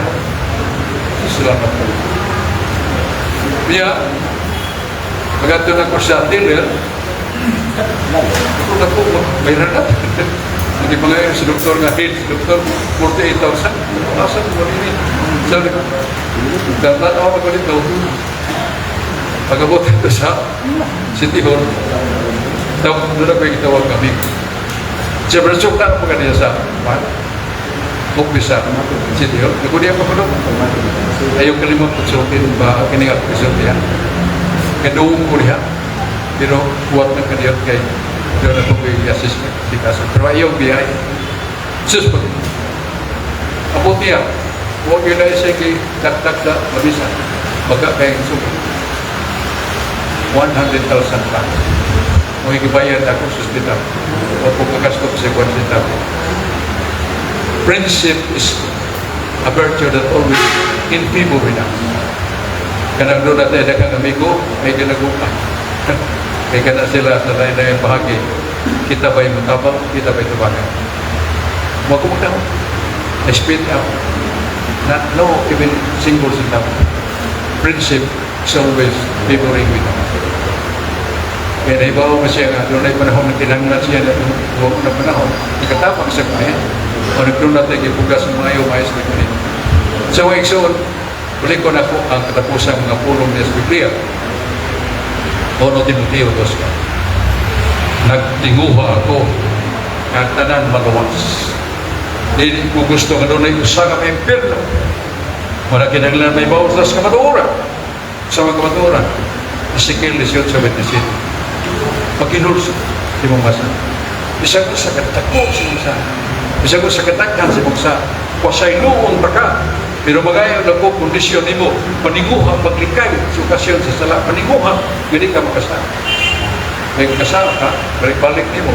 Salamat po. Kaya, magadto na ko sa dealer, ako na po, mayroon na. Hindi pa ngayon si doktor nga, head, si doktor, 48,000. Asa ko rin. Sabi ko, tatawa ko dito. Pag-abot ito sa City Hall, tawag, doon ako yung itawag kami. Siyempre, sukta ako kanina sa office sa City Hall. Nagkuni ako ko doon. Ayaw kalimot pagsultin ba, kini nga pagsulti ha. Kaduong ko niya. Pero kuwat ng kaniyot kay doon ako ko i-assist si kaso. Pero ayaw biyay. Sus, pag abot niya, huwag yun na siya kay dakdak sa mabisa. Baga kay suko. 100,000 lang. Kung ikibayad ako sa ospital, o kung kagasto ko sa 1 centavo. Friendship is a virtue that always in favor with us. Kanang doon natin daghang amigo, ay ginagupa. Kaya kana sila sa lain-lain bahagi, kita ba'y mutabang, kita ba'y tubangan. Mo ko magtao. I spit out. Not no even single centavo. Friendship is always favoring with us. Kaya naibaw mo siya nga, doon ay panahon na kinahanglan siya na huwag na panahon, nakatabang sa kunin. O nagdoon natin gibugas ng mga ayaw, maayos na kunin. So, igsoon, balik ko na po ang katapusang mga pulong niya sa Biblia. 1 Timoteo 2. Nagtinguha ako nga tanan maluwas. Dili ko gusto nga doon ay usa ka maimpirno. Wala kinahanglan may bawas sa kamatuoran. Sa mga kamatuoran. Ezekiel 18:27. Pagkinulso si mong masa. Bisag sa katako si mong sa. Bisag sa kataghan si mong sa. Pasayloon ta ka. Pero magayon na ko kondisyon nimo. Paninguha, paglikay sa okasyon sa sala. Paninguha, hindi ka makasala. May kasala ka, balik-balik nimo,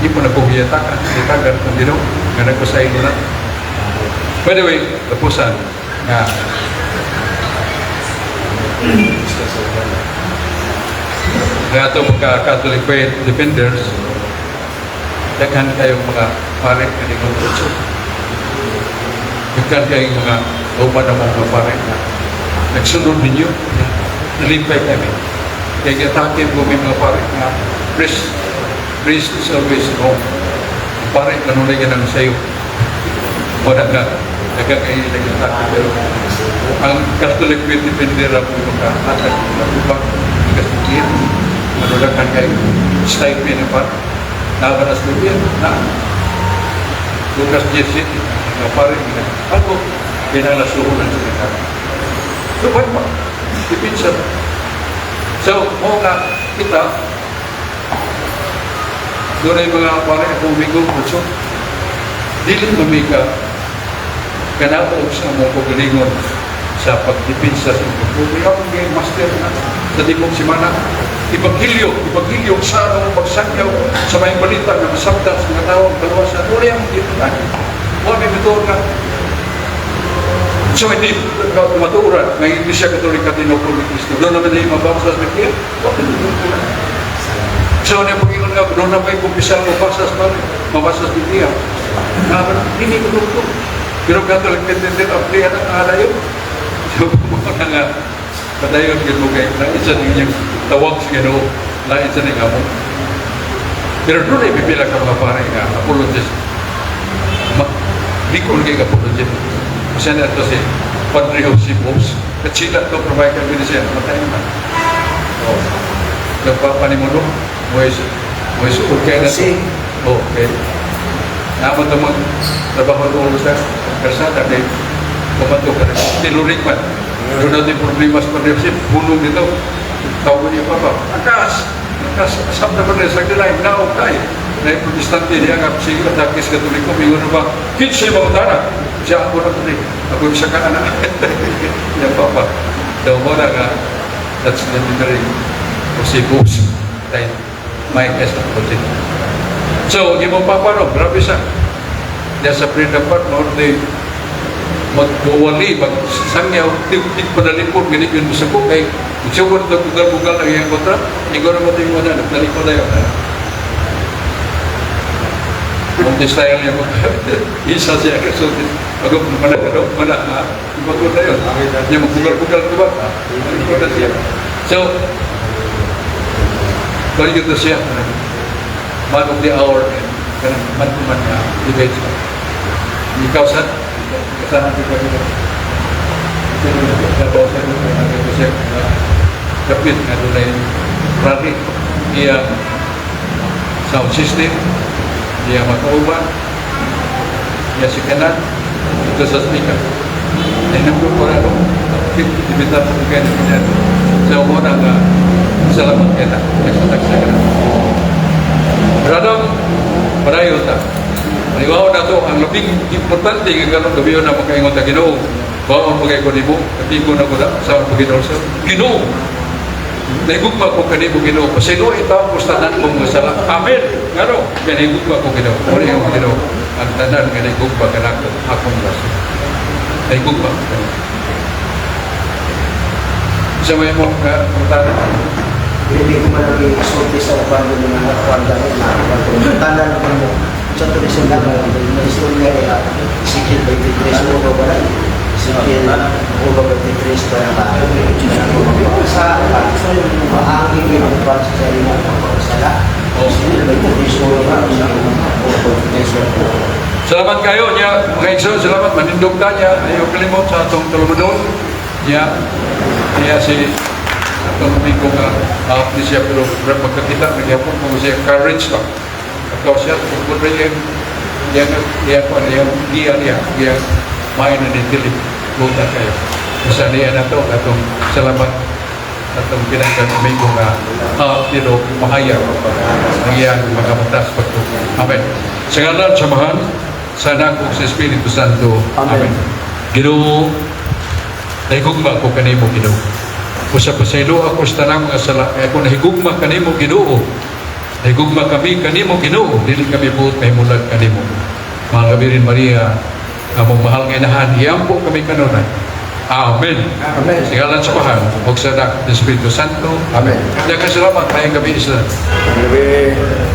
di mo na ko giyatakan. Giyatakan kung Ginoo, nga nagpasaylo na. By the way, tapusan nga nga ato mga Catholic faith defenders, daghan kayong mga pare nga ningon utso. Daghan kayong mga uban na mga pare na nagsunod ninyo, nalipay kami. Kaya giatake mo may mga pare nga priest, priest is always wrong. Ang pare kanunay ka nang sayo. Wala nga, daghan kayo nag-atake pero ang Catholic faith defender ang mga hatag ng ubang kasigit. Ano daghan kayo stipend na pare. Naman na stipend, na. Lucas 17, mga pare, ako, pinalasuhunan sa kita. So, why pa? Dipinsa. So, mo nga, kita, doon ay mga pare ako umigo, so, dili mamika, kanaog sa mong kagalingon sa pagdipinsa sa pagpupuli. Ako ng master na sa tibok simana. Ebanghelyo, ebanghelyo sa anong pagsangyaw sa may balita nga masabtan sa mga tao ang kaluwasan. Wala yung dito na. Wala may mituor nga. So hindi matuuran ng Iglesia Katolika tinukol ni Cristo. Doon naman din mabasa sa Biblia. Wala na. So ano yung Panginoon nga, doon na may kumpisal mabasa sa mabasa sa Biblia. Na, hindi ko tungkol. Pero Catholic Defender of the na nga yun. So, mga nga, padayon yun mo kay, lain sa ninyong tawag sa Ginoo, lain sa ninyong amo. Pero doon ay pipila ka mga pare nga, apologist. Ma, di ko kay apologist. Kasi na ito si Padre Jose Bos. Katsila ito, provide kami siya, matay naman. Oh. Nagpapanimuno, Moise, Moise, okay na ito. Oh, okay. Naman ito magtrabaho doon sa kalsada kay pumanto ka rin. Tilurik man. Doon natin problema sa Padre Jose, punong dito. Tawag niya, Papa, angkas! Angkas, asap na Padre, sa nila, naog tayo. Na yung protestante niya nga, sige, atakis katoliko, mingon na ba, kinsa yung mga tana? Siya ako na Padre, ako yung sa anak. Yan, Papa. So, mo na nga, that's the memory of si Books. Dahil may S na project. So, yung mga Papa, no, grabe siya. Diya sa Freedom Park, no, di, magwawali, magsangyaw, tig panalipon, ganit yun sa ko, kay, sugod na bugal-bugal ang iyang kontra, ikaw naman din mo na, nagtalipon na yun. Kung style niya mo, isa siya kasulti, ako, mana ka daw, mana, ha, ibago na yun. Niya magbugal-bugal ko ba? Nalipon na siya. So, balik ito siya, man of the hour, and kanang man to man nga, debate. Ikaw sa, kasama ko kami. Siya kapit nga doon ay rally iya sound system, iya makauban, iya si kanan ito sa speaker ay nagpo ko na ibitar sa kanya kanya. So muna nga salamat kita nagsatak sa kana. Radam padayon ta. Maniwaw na to ang labing importante nga karon gabi na makaingon ta, Ginoo, baon pagay ko nimo, katigo na ko na sa Panginoon sa Ginoo. Nahigugma ko kanimo, Ginoo. Pasaylo itaw ko sa tanan kong mga sala. Amen. Ngano? Kaya nahigugma ko Ginoo. Muna yung Ginoo. Ang tanan nga nahigugma kanako akong laso. Nahigugma ko kanimo. Sa may mo nga pangutana. Hindi ko man lagi isulti sa uban yung mga kuwan gani na kuwan. Tanan ko mo sa to ni sila na istorya nila Ezekiel 23 o ba wala Ezekiel o ba 23 ba na sa maangin yung kuwan sa sarili mo sala Ezekiel 23 o ba o 23. Salamat kayo niya, mga igsoon, salamat manindog ta niya, ayaw kalimot sa atong tulumanon niya, niya si atong amigo nga out ni siya pero pero magkakita nagyapon mo siya courage ba. Ato siya tungkol rin yung yang yang kuan yang giya niya, giya may na dili buta kayo. Sa niya na to atong salamat atong pinanggang amigo nga out pero mahayag ang iyang mga mata sa pagtuo. Amen. Sa ngalan sa Amahan, sa Anak ug sa Espiritu Santo. Amen. Amen. Ginoo, nahigugma ko kanimo, Ginoo. Usa pasaylo ako sa tanang mga sala, kay ako nahigugma kanimo, Ginoo. Nahigugma kami kanimo, Ginoo, dili kami buot mahimulag kanimo. Mahal nga Birhen Maria, among mahal nga inahan, iampo kami kanunay. Amen. Amen. Sa ngalan sa Amahan, ug sa Anak, sa Espiritu Santo. Amen. Daghang salamat, maayong gabii sa Gabi.